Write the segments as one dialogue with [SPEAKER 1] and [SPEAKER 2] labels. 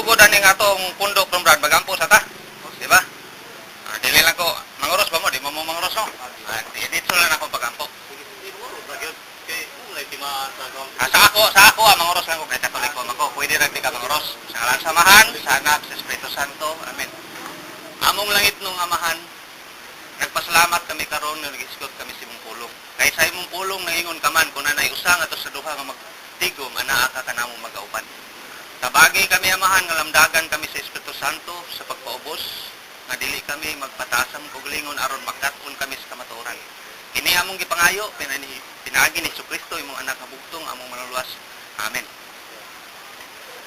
[SPEAKER 1] magsugod ani nga atong pundok ron, Brad, magampo sa ta. Di ba? Ah, dili lang ko manguros ba mo? Di mo mo manguros, no? Ah, di dito lang ako pagampo. Ah, sa ako, manguros lang ko kay Katoliko man ko. Pwede ra di ka manguros. Sa ngalan sa Amahan, sa Anak, sa Espiritu Santo. Amen. Among langitnong Amahan, nagpasalamat kami karon nga nagisgot kami sa imong pulong. Kay sa imong pulong nangingon ka man kung nanay usa ngadto sa duha nga magtigom, anaa ka kanamo magauban. Tabagi kami, Amahan, nga lamdagan kami sa Espiritu Santo sa pagpaubos nga dili kami magpatasam kaugalingon aron makat-on kami sa kamatuoran. Kini among gipangayo pinaagi ni Kristo, imong anak nga bugtong, among manluluwas. Amen.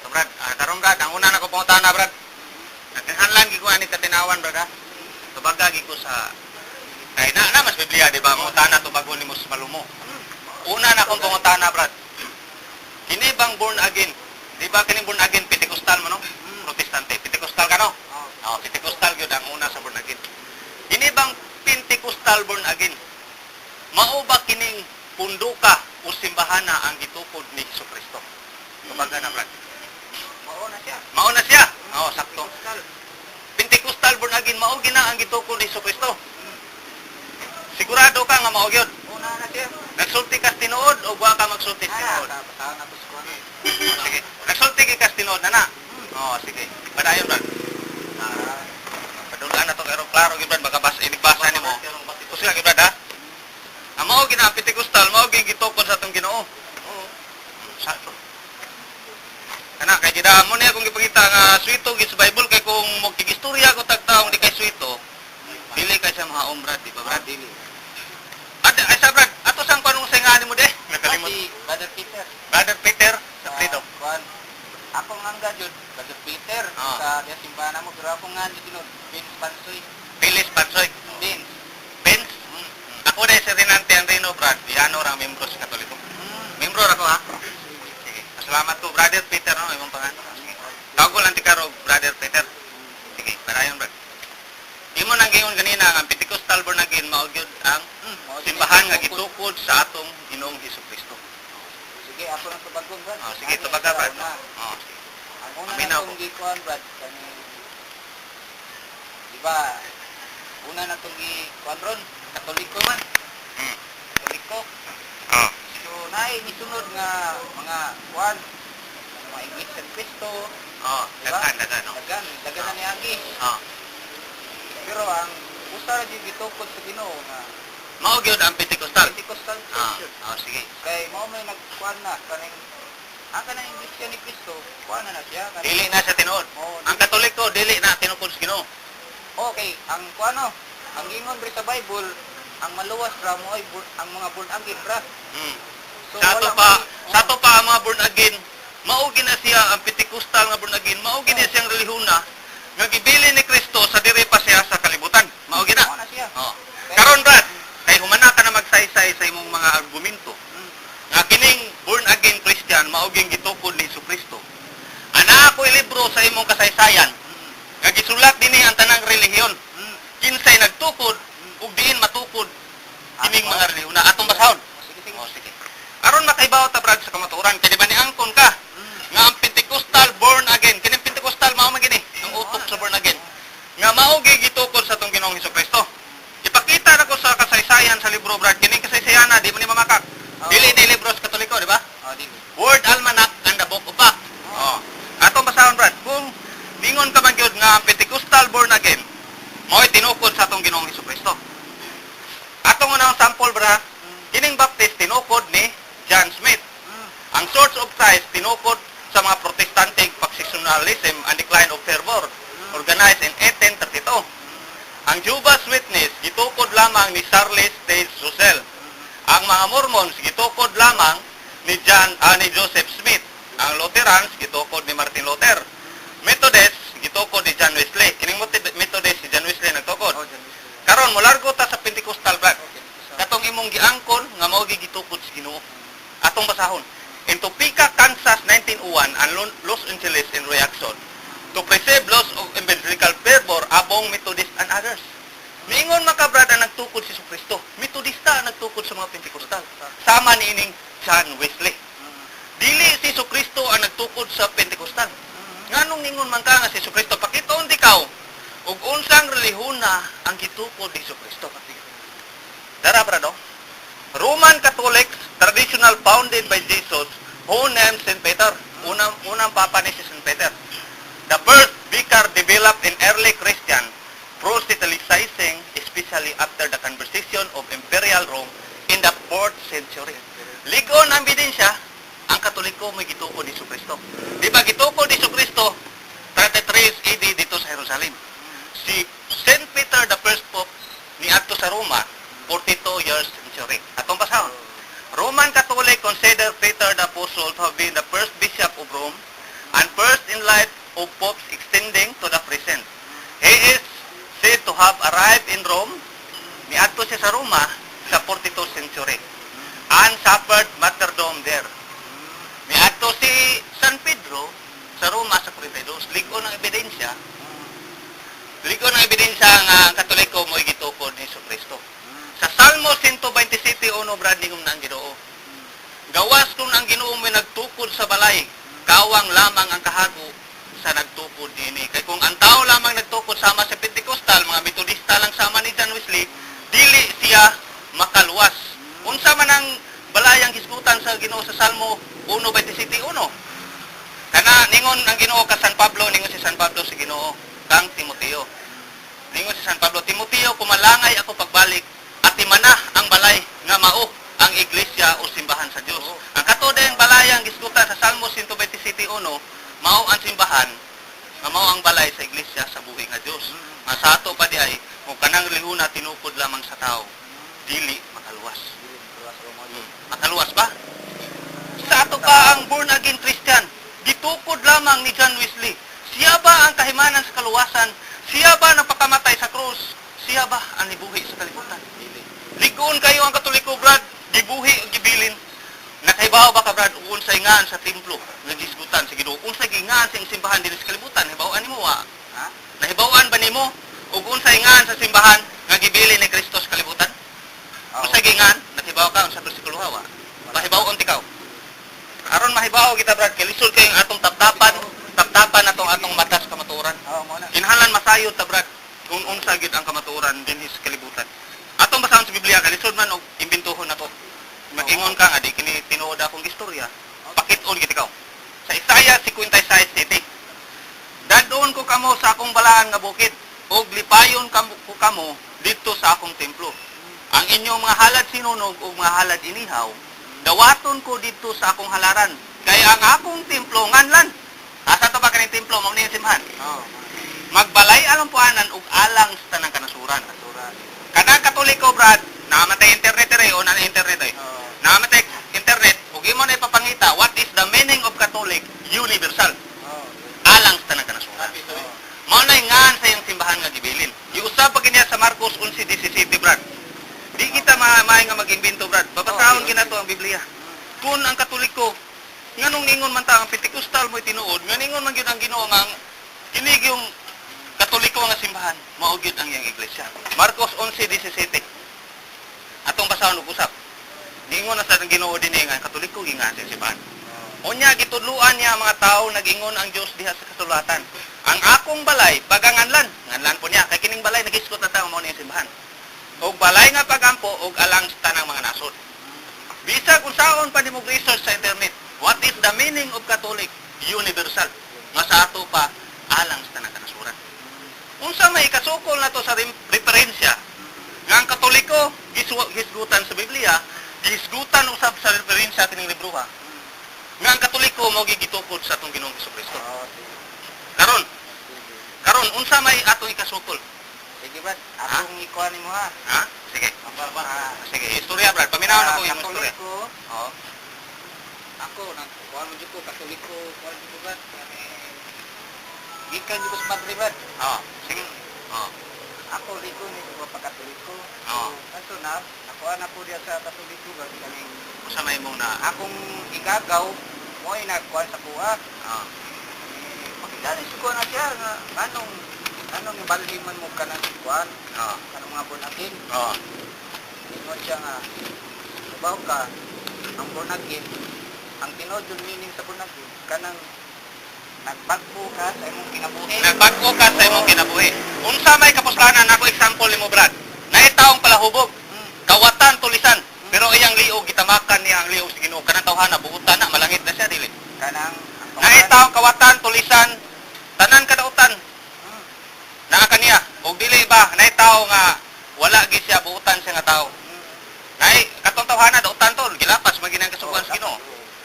[SPEAKER 1] So Brad, karon Brad, ang una na ko pangutana, Brad. Nagkinahanglan gyud ko ani katinawan, Brad, ha. Tubaga gyud ko sa kay na na mas Biblia, di ba? Mangutana tubagon nimo sa malumo. Una na akong pangutana, Brad. Kini bang born again? Di ba kining born again Pentecostal mo, no? Protestante, Pentecostal ka, no? Oh, Pentecostal gyud ang una sa born again. Kini bang Pentecostal born again? Mao ba kining punduka o simbahana ang gitukod ni Kristo? Tubaga na, Brad.
[SPEAKER 2] Mao na siya.
[SPEAKER 1] Mao na siya. Oo, sakto.
[SPEAKER 2] Pentecostal.
[SPEAKER 1] Pentecostal born again mao gina ang gitukod ni Kristo. Sigurado ka nga mao gyud?
[SPEAKER 2] Una na siya.
[SPEAKER 1] Nagsulti ka sa tinuod o wa ka magsulti sa tinuod?
[SPEAKER 2] Ah, basta na ko sa kuwan.
[SPEAKER 1] Sige. Nagsulti ka sa tinuod na na. Oo, sige. Padayon, Brad.
[SPEAKER 2] Ah,
[SPEAKER 1] Padulaan na to pero klaro gyud, Brad, baka basa inigbasa nimo. Kusga gyud, Brad, ha. Ang mao gina ang Pentecostal, mao gyud gitukod sa atong Ginoo.
[SPEAKER 2] Oo.
[SPEAKER 1] Sakto. Kana kay gida mo niya kung gipangita nga swito gyud sa Bible kay kung magkigistorya ko tag taong di kay swito, dili kay siya mahaom, Brad, di ba, Brad?
[SPEAKER 2] Dili.
[SPEAKER 1] At ay sa Brad, ato sang panong sa mo de? Nakalimot.
[SPEAKER 2] Si Brother Peter.
[SPEAKER 1] Brother Peter sa Prito.
[SPEAKER 2] Kuan. Ako nga nga jud, Brother Peter sa diya simbahan mo, pero ako nga jud tinud, Vince Pansoy.
[SPEAKER 1] Phyllis Pansoy.
[SPEAKER 2] Vince.
[SPEAKER 1] Vince. Ako de si Renante Anrino, Brad. Diano ra membro sa Katoliko. Membro ra ko, ha. Sige. Salamat ko, Brother Peter, no, imong pangalan. Sige. Tawag ko lang ti karo, Brother Peter. Sige, padayon, Brad. Imo nang giingon ganina nga ang Pentecostal born again mao gyud ang
[SPEAKER 2] Mao gyud
[SPEAKER 1] simbahan nga
[SPEAKER 2] gitukod.
[SPEAKER 1] gitukod sa atong Ginoong Hesukristo.
[SPEAKER 2] Sige, ako nang tubagon, Brad.
[SPEAKER 1] Oh, sige,
[SPEAKER 2] Ani,
[SPEAKER 1] tubaga,
[SPEAKER 2] sa
[SPEAKER 1] Brad.
[SPEAKER 2] una.
[SPEAKER 1] Oh, sige.
[SPEAKER 2] Ang una
[SPEAKER 1] Aminaw
[SPEAKER 2] na itong gikuan, Brad, kani, di ba, una na itong gikuan ron, Katoliko man, Katoliko.
[SPEAKER 1] Oh.
[SPEAKER 2] So, naay nisunod nga mga kuan, mga Iglesia ni Cristo,
[SPEAKER 1] Oh,
[SPEAKER 2] di ba?
[SPEAKER 1] daghan, daghan, no.
[SPEAKER 2] Dagan, dagan na niagi.
[SPEAKER 1] Oh.
[SPEAKER 2] Pero ang usa ra gyud gitukod sa Ginoo nga
[SPEAKER 1] Mao gyud ang Pentecostal.
[SPEAKER 2] Pentecostal Church yun.
[SPEAKER 1] Oh, sige.
[SPEAKER 2] Kay mao may nagkuan na kaning ang kanang Iglesia ni Cristo, kuan na na siya kaning
[SPEAKER 1] Dili na sa tinuod.
[SPEAKER 2] Oh,
[SPEAKER 1] Ang Katoliko dili na tinukod sa Ginoo.
[SPEAKER 2] Okay, ang kuano, ang gingon ri sa Bible, ang maluwas ra mo ay ang mga born again ra. So
[SPEAKER 1] Sa ato
[SPEAKER 2] wala
[SPEAKER 1] pa, sa ato pa ang mga born again, mao gina siya ang Pentecostal nga born again, mao gina siyang relihona nga gibili ni Kristo sa diri pa siya sa kalibutan. Mao gina.
[SPEAKER 2] Mao na siya.
[SPEAKER 1] Oh. Karon, Brad, kay humana ka na magsaysay sa imong mga argumento nga kining born again Christian mao ging gitukod ni Kristo. Ana ako libro sa imong kasaysayan nga gisulat dinhi ang tanang relihiyon. Kinsay nagtukod ug diin matukod kining mga relihiyon na atong basahon.
[SPEAKER 2] Sige, sige.
[SPEAKER 1] Oh, sige. Aron makaibaw ta, Brad, sa kamatuoran kay di ba niangkon ka nga ang Pentecostal born again, kining Pentecostal mao man gini ang utok sa born again nga mao gyud gitukod sa atong Ginoong Kristo. Ipakita na ko sa kasaysayan sa libro, Brad, kining kasaysayan na di mo ni mamakak.
[SPEAKER 2] Oo.
[SPEAKER 1] Dili ni libro sa Katoliko, di ba?
[SPEAKER 2] Oh, dili.
[SPEAKER 1] World Almanac and the Book of Acts. Oh. Atong basahon, Brad, kung ningon ka man gyud nga ang Pentecostal born again mao'y tinukod sa atong Ginoong Kristo. Atong unang sample, Brad, kining Baptist tinukod ni John Smith. Ang Church of Christ tinukod sa mga Protestantic factionalism and decline of fervor, organized in 1832. Ang Jehovah's Witness gitukod lamang ni Charles Taze Russell. Ang mga Mormons gitukod lamang ni Joseph Smith. Ang Lutherans gitukod ni Martin Luther. Methodist gitukod ni John Wesley. Kining Methodist si John Wesley nagtukod.
[SPEAKER 2] Oh, John Wesley.
[SPEAKER 1] Karon molargo ta sa Pentecostal, Brad.
[SPEAKER 2] Okay, Pentecostal.
[SPEAKER 1] Katong imong giangkon nga mao gitukod sa Ginoo. Atong basahon. In Topeka, Kansas, 1901 and Los Angeles in reaction to perceived loss of evangelical fervor among Methodist and others. Miingon maka, Brad, ang nagtukod si Kristo. Metodista ang nagtukod sa mga Pentecostal. Sama ni ining John Wesley. Dili si Kristo ang nagtukod sa Pentecostal. Ngano Nganong ningon man ka nga si Kristo, pakitaon di kaw ug unsang relihona ang gitukod ni Kristo? Dara, brado. Roman Catholics, traditional founded by Jesus, who named St. Peter. Unang papa ni si St. Peter. The first vicar developed in early Christian proselytizing, especially after the conversion of Imperial Rome in the 4th century. Ligon ang ebidensya, ang Katoliko may gitukod ni Kristo. Di ba gitukod ni Kristo 33 AD dito sa Jerusalem? Si St. Peter, the first pope, niadto sa Roma 42 years century. Atong basahon. Roman Catholic consider Peter the Apostle to have been the first bishop of Rome and first in line of popes extending to the present. He is said to have arrived in Rome, niadto siya sa Roma sa 42 century, and suffered martyrdom there. Niadto si San Pedro sa Roma sa 42. Ligon ang ebidensya. Ligon ang ebidensya nga ang Katoliko mo'y gitukod ni Kristo. Sa Salmo 127:1, Brad, ningon na ang Ginoo. Gawas kung ang Ginoo mo'y nagtukod sa balay, kawang lamang ang kahago sa nagtukod niini. Kay kung ang tao lamang nagtukod sama sa Pentecostal, mga Metodista lang sama ni John Wesley, dili siya makaluwas. Unsa man ang balayang hisgutan sa Ginoo sa Salmo 127:1? Kana ningon ang Ginoo ka San Pablo, ningon si San Pablo sa Ginoo kang Timoteo. Ningon si San Pablo, "Timoteo, kumalangay ako pagbalik at timana ang balay nga mao ang iglesia o simbahan sa Dios." Ang kato dayang balayang gisgutan sa Salmo 127:1 mao ang simbahan nga mao ang balay sa iglesia sa buhi nga Dios. Nga sa ato pa di ay kung kanang lihuna tinukod lamang sa tao, dili makaluwas.
[SPEAKER 2] Dili makaluwas o mo.
[SPEAKER 1] Makaluwas ba? Sa ato pa ang born again Christian, gitukod lamang ni John Wesley. Siya ba ang kahimanan sa kaluwasan? Siya ba napakamatay sa krus? Siya ba ang nibuhi sa kalibutan?
[SPEAKER 2] Dili.
[SPEAKER 1] Ligon kayo ang Katoliko, Brad, gibuhi ug gibilin. Nakahibaw ba ka, Brad, ug unsay ngaan sa templo nga gisgutan sa Ginoo? Unsay gingaan sa iyang simbahan dinhi sa kalibutan? Hibaw-an nimo wa?
[SPEAKER 2] Ha?
[SPEAKER 1] Nahibaw-an ba nimo ug unsay ngaan sa simbahan nga gibilin ni Kristo sa kalibutan?
[SPEAKER 2] Oo.
[SPEAKER 1] Unsay gingaan? Nahibaw ka unsa bersikulo wa? Pahibaw-on tikaw. Aron mahibaw kita, Brad, kay lisod kay ang atong taptapan, taptapan atong atong mata sa kamatuoran.
[SPEAKER 2] Oo, mo na.
[SPEAKER 1] Kinahanglan masayod ta, Brad, kung unsa gyud ang kamatuoran dinhi sa kalibutan. Atong basahon sa Biblia kay lisod man og imbintuhon nato. Mag-ingon ka nga di kini tinuod akong istorya. Pakit-on gid ikaw. Sa Isaiah 56:7. Dadon ko kamo sa akong balaan nga bukid ug lipayon kamo ko kamo didto sa akong templo. Ang inyong mga halad sinunog ug mga halad inihaw dawaton ko didto sa akong halaran. Kay ang akong templo nganlan. Asa to ba kaning templo mao ni ang simbahan?
[SPEAKER 2] Oo.
[SPEAKER 1] Magbalay alang puanan ug alang sa tanang kanasuran.
[SPEAKER 2] Kasura.
[SPEAKER 1] Kanang Katoliko, Brad, namatay internet ere o na internet eh.
[SPEAKER 2] Oo.
[SPEAKER 1] Namatay internet ug imo na ipapangita what is the meaning of Catholic universal.
[SPEAKER 2] Oo.
[SPEAKER 1] Alang sa tanang kanasuran.
[SPEAKER 2] Oo.
[SPEAKER 1] Mao na ngan sa iyang simbahan nga gibilin. Giusab pa kiniya sa Marcos 11:17, Brad. Di kita maay nga mag-imbento, Brad. Babasahon
[SPEAKER 2] Oo,
[SPEAKER 1] ginato ang Biblia. Kung ang Katoliko, nganong ningon man ta ang Pentecostal mo'y tinuod, nga ningon man gyud ang Ginoo nga ang kini yung Katoliko nga simbahan, mao gyud ang iyang iglesia. Marcos 11:17. Atong basahon og usap. Ningon na sa ang Ginoo dinhi nga ang Katoliko gingan sa simbahan. Unya gitudluan niya ang mga tao, nagingon ang Dios diha sa kasulatan. Ang akong balay paganganlan, nganlan po niya kay kining balay nagisgot na tao mao ni ang simbahan. Og balay nga pagampo og alang sa tanang mga nasod. Bisag unsaon pa nimo research sa internet, what is the meaning of Catholic universal? Nga sa ato pa alang sa tanang kanasuran. Unsa may kasukol nato sa referensya nga ang Katoliko gisgutan sa Biblia, gisgutan usab sa referensya kining libroha. Nga ang Katoliko mao gigitukod sa atong Ginoong Hesukristo.
[SPEAKER 2] Oo, sige.
[SPEAKER 1] Karon,
[SPEAKER 2] Sige.
[SPEAKER 1] karon unsa may atong ikasukol?
[SPEAKER 2] Sige, Brad. Akong ikuha nimo ha.
[SPEAKER 1] Ha? Sige.
[SPEAKER 2] Ah,
[SPEAKER 1] Sige, istorya, Brad. Paminaw na ko imong istorya.
[SPEAKER 2] Katoliko.
[SPEAKER 1] Oo.
[SPEAKER 2] Ako, nagkuha mo jud ko, Katoliko, kuha jud ko, Brad. Eh, gikan jud ko sa Madrid, Brad.
[SPEAKER 1] Oo. Sige. Oo.
[SPEAKER 2] Ako, liko ni ko pa Katoliko.
[SPEAKER 1] Oo.
[SPEAKER 2] Kaso na, nakuha na po diya sa Katoliko, Brad. Kaning
[SPEAKER 1] Unsa may imong na
[SPEAKER 2] akong igagaw, mo ay nagkuha sa kuha.
[SPEAKER 1] Oo.
[SPEAKER 2] Eh, makigalis ko na siya, nga, anong ibaliman mo ka ng kuhan,
[SPEAKER 1] Oo.
[SPEAKER 2] kanang mga born again.
[SPEAKER 1] Oo.
[SPEAKER 2] Ingon siya nga, kabaw ka, ang born again, ang tinuod yung meaning sa born again, kanang Nagbag-o ka sa imong kinabuhi.
[SPEAKER 1] Nagbag-o ka sa imong kinabuhi. Unsa may kapuslanan ako example nimo, Brad. Naay taong palahubog, kawatan tulisan, pero iyang liog gitamakan niya ang liog sa Ginoo. Kanang tawhana buutan na, malangit na siya, dili?
[SPEAKER 2] Kanang ang
[SPEAKER 1] Naay taong kawatan tulisan, tanan kadautan naa kaniya. Og dili ba naay tao nga wala gi siya, buutan siya nga tao. Naay katong tawhana dautan tol, gilapas man ginang kasuguan sa Ginoo.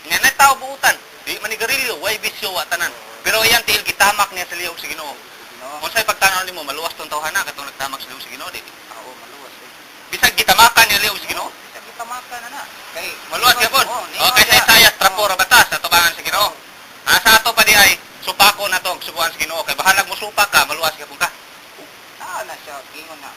[SPEAKER 1] Nga naay tao buutan, di man ni garilyo, way bisyo, wa tanan. Pero iyang tiil gitamak niya sa liog sa Ginoo.
[SPEAKER 2] No.
[SPEAKER 1] Unsay pagtan-aw nimo, maluwas tong tawhana katong nagtamak sa liog sa Ginoo, dili?
[SPEAKER 2] Oo, maluwas eh.
[SPEAKER 1] Bisag gitamakan niya liog sa Ginoo,
[SPEAKER 2] Bisag gitamakan na na. Kay
[SPEAKER 1] maluwas gyapon.
[SPEAKER 2] Oo,
[SPEAKER 1] O kay sa Isaias, trapo ra batas sa tubangan sa Ginoo. Ah, sa ato pa di ay supako na to ang kasuguan sa Ginoo kay bahalag mo supak ka, maluwas gyapon ka.
[SPEAKER 2] Ah, na siya gingon na.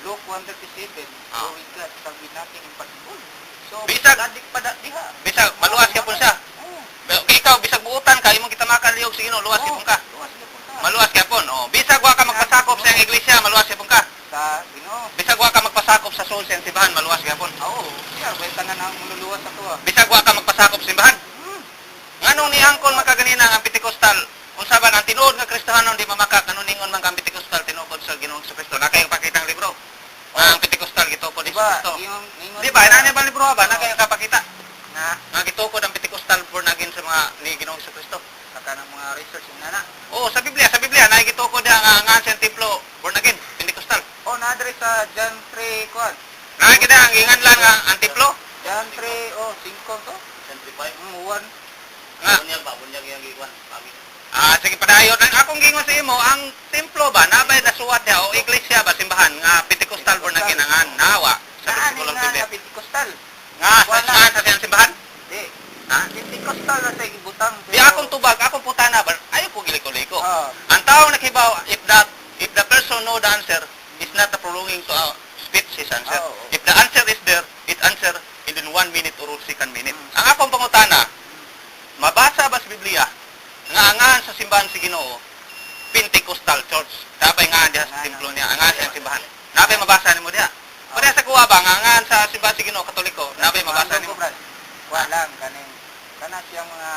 [SPEAKER 2] Luke 1:37, "Go with God shall be nothing impossible." So, adik pa da diha.
[SPEAKER 1] Bisag maluwas gyapon siya.
[SPEAKER 2] Oo.
[SPEAKER 1] Okay, ikaw bisag buutan ka, imong gitamakan liog sa Ginoo, luwas gyapon ka.
[SPEAKER 2] Luwas gyapon ka.
[SPEAKER 1] Maluwas gyapon. O bisag wa ka magpasakop sa iyang iglesia, maluwas gyapon ka.
[SPEAKER 2] Sa Ginoo.
[SPEAKER 1] Bisag wa ka magpasakop sa soul sa iyang simbahan, maluwas gyapon.
[SPEAKER 2] Oo, siya way tanan ang mululuwas sa tuwa.
[SPEAKER 1] Bisag wa ka magpasakop sa simbahan. Nganong niangkon man kaganina ang Pentecostal? Unsa ba ang tinuod nga Kristohanon di mamaka kanung ningon man ang Pentecostal tinukod sa Ginoong Kristo? Na kayo pakitang libro. Nga ang Pentecostal gitukod ni
[SPEAKER 2] Diba?
[SPEAKER 1] Kristo.
[SPEAKER 2] Ingon ingon.
[SPEAKER 1] Di ba? Inani ba libro ba? Na kayo kapakita.
[SPEAKER 2] Na
[SPEAKER 1] Nga gitukod ang Pentecostal born again sa mga ni Ginoong Kristo.
[SPEAKER 2] Sa kanang mga research na na.
[SPEAKER 1] Oo, sa Biblia na gitukod ang nga sa templo born again Pentecostal.
[SPEAKER 2] Oh, na diri sa John 3 kuan.
[SPEAKER 1] Na kita ang ginganlan nga ang templo.
[SPEAKER 2] John 3 oh 5 to.
[SPEAKER 3] 25.
[SPEAKER 2] 1.
[SPEAKER 1] Nga
[SPEAKER 3] Bunyag ba? Bunyag yung gikuan. Pagi.
[SPEAKER 1] Ah, sige, padayon. Ang akong gingon sa imo, ang templo ba nabay nasuwat niya o iglesia ba, simbahan nga Pentecostal born again ang nawa sa
[SPEAKER 2] Naan
[SPEAKER 1] bersikulo ng
[SPEAKER 2] nga
[SPEAKER 1] Biblia?
[SPEAKER 2] nga Pentecostal.
[SPEAKER 1] Nga sa
[SPEAKER 2] Wala.
[SPEAKER 1] nga sa siyang simbahan?
[SPEAKER 2] Di.
[SPEAKER 1] Ha?
[SPEAKER 2] Pentecostal na sa ibutang.
[SPEAKER 1] Di akong tubag, akong putana ba? Ayaw ko giliko-liko.
[SPEAKER 2] Ah.
[SPEAKER 1] Ang tao nakibaw, if the person know the answer, is not a prolonging to speech his answer.
[SPEAKER 2] Oo.
[SPEAKER 1] If the answer is there, it answer in 1 minute or second minute. Ang akong pangutana, mabasa ba sa Biblia nga angahan sa simbahan si Ginoo Pentecostal Church? Dabay nga diha sa templo niya, angahan sa simbahan. Nabay mabasa nimo diha. Pareha sa kuwa ba nga angahan sa simbahan si Ginoo Katoliko, nabay mabasa nimo?
[SPEAKER 2] Brad. Wa lang kaning kana siya mga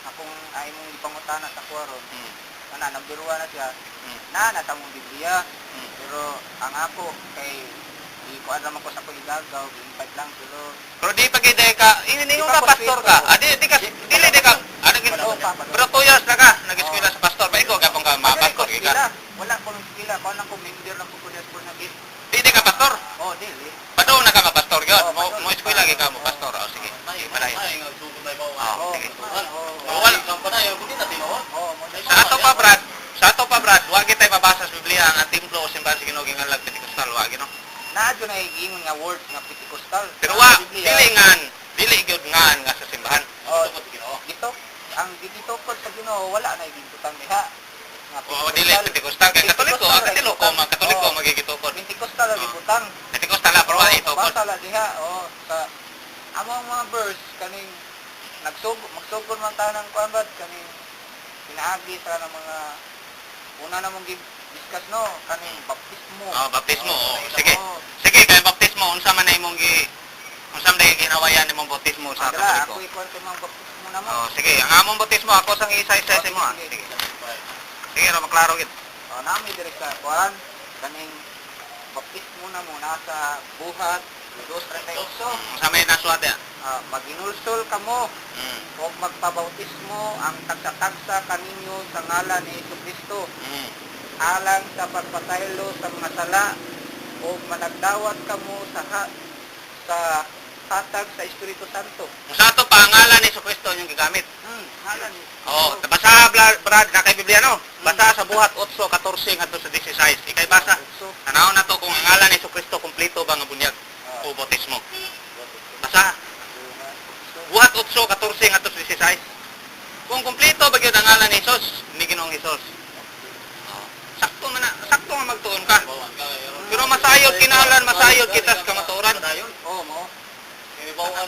[SPEAKER 2] akong ay mong gipangutana sa kuwa ron. Kana nagduruwa na siya. Na na sa mong Biblia. Pero ang ako kay di ko alam ako sa ko igagaw, gi-invite lang sila.
[SPEAKER 1] Pero di pa gid ka, iningon ka
[SPEAKER 2] Di pa
[SPEAKER 1] pastor ka.
[SPEAKER 2] pastor.
[SPEAKER 1] Ah, di ka dili di ka. Ano gid?
[SPEAKER 2] Oo, pa, pa.
[SPEAKER 1] Pero 2 years na ka nag-eskwela sa pastor. Ba ikaw gapon ka ma pastor
[SPEAKER 2] Wala
[SPEAKER 1] ka.
[SPEAKER 2] Wala ko ng eskwela, ko lang ko member lang ko ko sa nagin.
[SPEAKER 1] Di ka pastor.
[SPEAKER 2] Oh, dili.
[SPEAKER 1] Padung na ka ma pastor gyud.
[SPEAKER 2] Oo,
[SPEAKER 1] Mo
[SPEAKER 2] padung.
[SPEAKER 1] mo eskwela gyud ka mo pastor. Oh, sige. Sige, padayon.
[SPEAKER 3] Ay, nga sugod na ibaw.
[SPEAKER 1] Oh, sige.
[SPEAKER 2] Oo.
[SPEAKER 1] Wala.
[SPEAKER 3] Wala pa na yung kundi na tinuod.
[SPEAKER 2] Oh, mo
[SPEAKER 1] Sa ato pa, Brad, sa ato pa, Brad, wa gid tay mabasa sa Biblia ang templo o simbahan sa Ginoo ginganlag Pentecostal, wa gino.
[SPEAKER 2] Naa jud na giingon nga words nga Pentecostal.
[SPEAKER 1] Pero wa
[SPEAKER 2] Sa Biblia,
[SPEAKER 1] dili ngan, dili gyud ngan nga sa simbahan.
[SPEAKER 2] Oh,
[SPEAKER 3] Sugod Ginoo.
[SPEAKER 2] dito ang gitukod sa Ginoo wala na gibutang diha. Nga
[SPEAKER 1] O dili Pentecostal kay Katoliko, ang Katoliko, mga Katoliko magigitukod.
[SPEAKER 2] Pentecostal ang
[SPEAKER 1] Oo.
[SPEAKER 2] gibutang.
[SPEAKER 1] Pentecostal la pero wa
[SPEAKER 2] Oo,
[SPEAKER 1] itukod.
[SPEAKER 2] Basa la diha, oh, sa among mga verse kaning magsugod man ta ng kuan bad kaning pinaagi sa ng mga una na mong gi-discuss no kaning baptismo.
[SPEAKER 1] Oh, baptismo.
[SPEAKER 2] Oo,
[SPEAKER 1] Oh, sige.
[SPEAKER 2] oo.
[SPEAKER 1] Sige, kay baptismo unsa man na imong gi unsa man na ginawayan nimong bautismo sa
[SPEAKER 2] Dira,
[SPEAKER 1] Katoliko?
[SPEAKER 2] ako ikuan sa mga baptismo na mo.
[SPEAKER 1] Oh, sige, ang among bautismo ako sang isa-isa sa imo. Ah.
[SPEAKER 2] Sige.
[SPEAKER 1] Sige. Sige, ra maklaro gid.
[SPEAKER 2] Oh, nami diri sa kuan kaning baptismo na mo nasa Buhat 2:38.
[SPEAKER 1] Unsa may nasuwat ya?
[SPEAKER 2] Ah, maginulsol kamo ug magpabautismo ang tagsa-tagsa kaninyo sa ngalan ni Hesukristo alang sa pagpataylo sa mga sala ug managdawat kamo sa hatag sa Espiritu Santo.
[SPEAKER 1] Sa ato pa ang ngalan ni Kristo inyong gigamit.
[SPEAKER 2] Ngalan ni
[SPEAKER 1] Oh, basa Brad, na kay Biblia no. Basa sa Buhat 8:14 ngadto sa 16. Ikay basa.
[SPEAKER 2] So,
[SPEAKER 1] Tanaw na to kung ang ngalan ni Kristo kumpleto ba nga bunyag o bautismo. Basa
[SPEAKER 2] Buhat
[SPEAKER 1] Buhat 8:14 ngadto sa 16. Kung kumpleto ba gyud ang ngalan ni Jesus, ni Ginoong Hesus. Oh, sakto man na, sakto nga magtuon ka. Pero masayod kinahanglan masayod kita sa kamatuoran.
[SPEAKER 2] Oh, mo.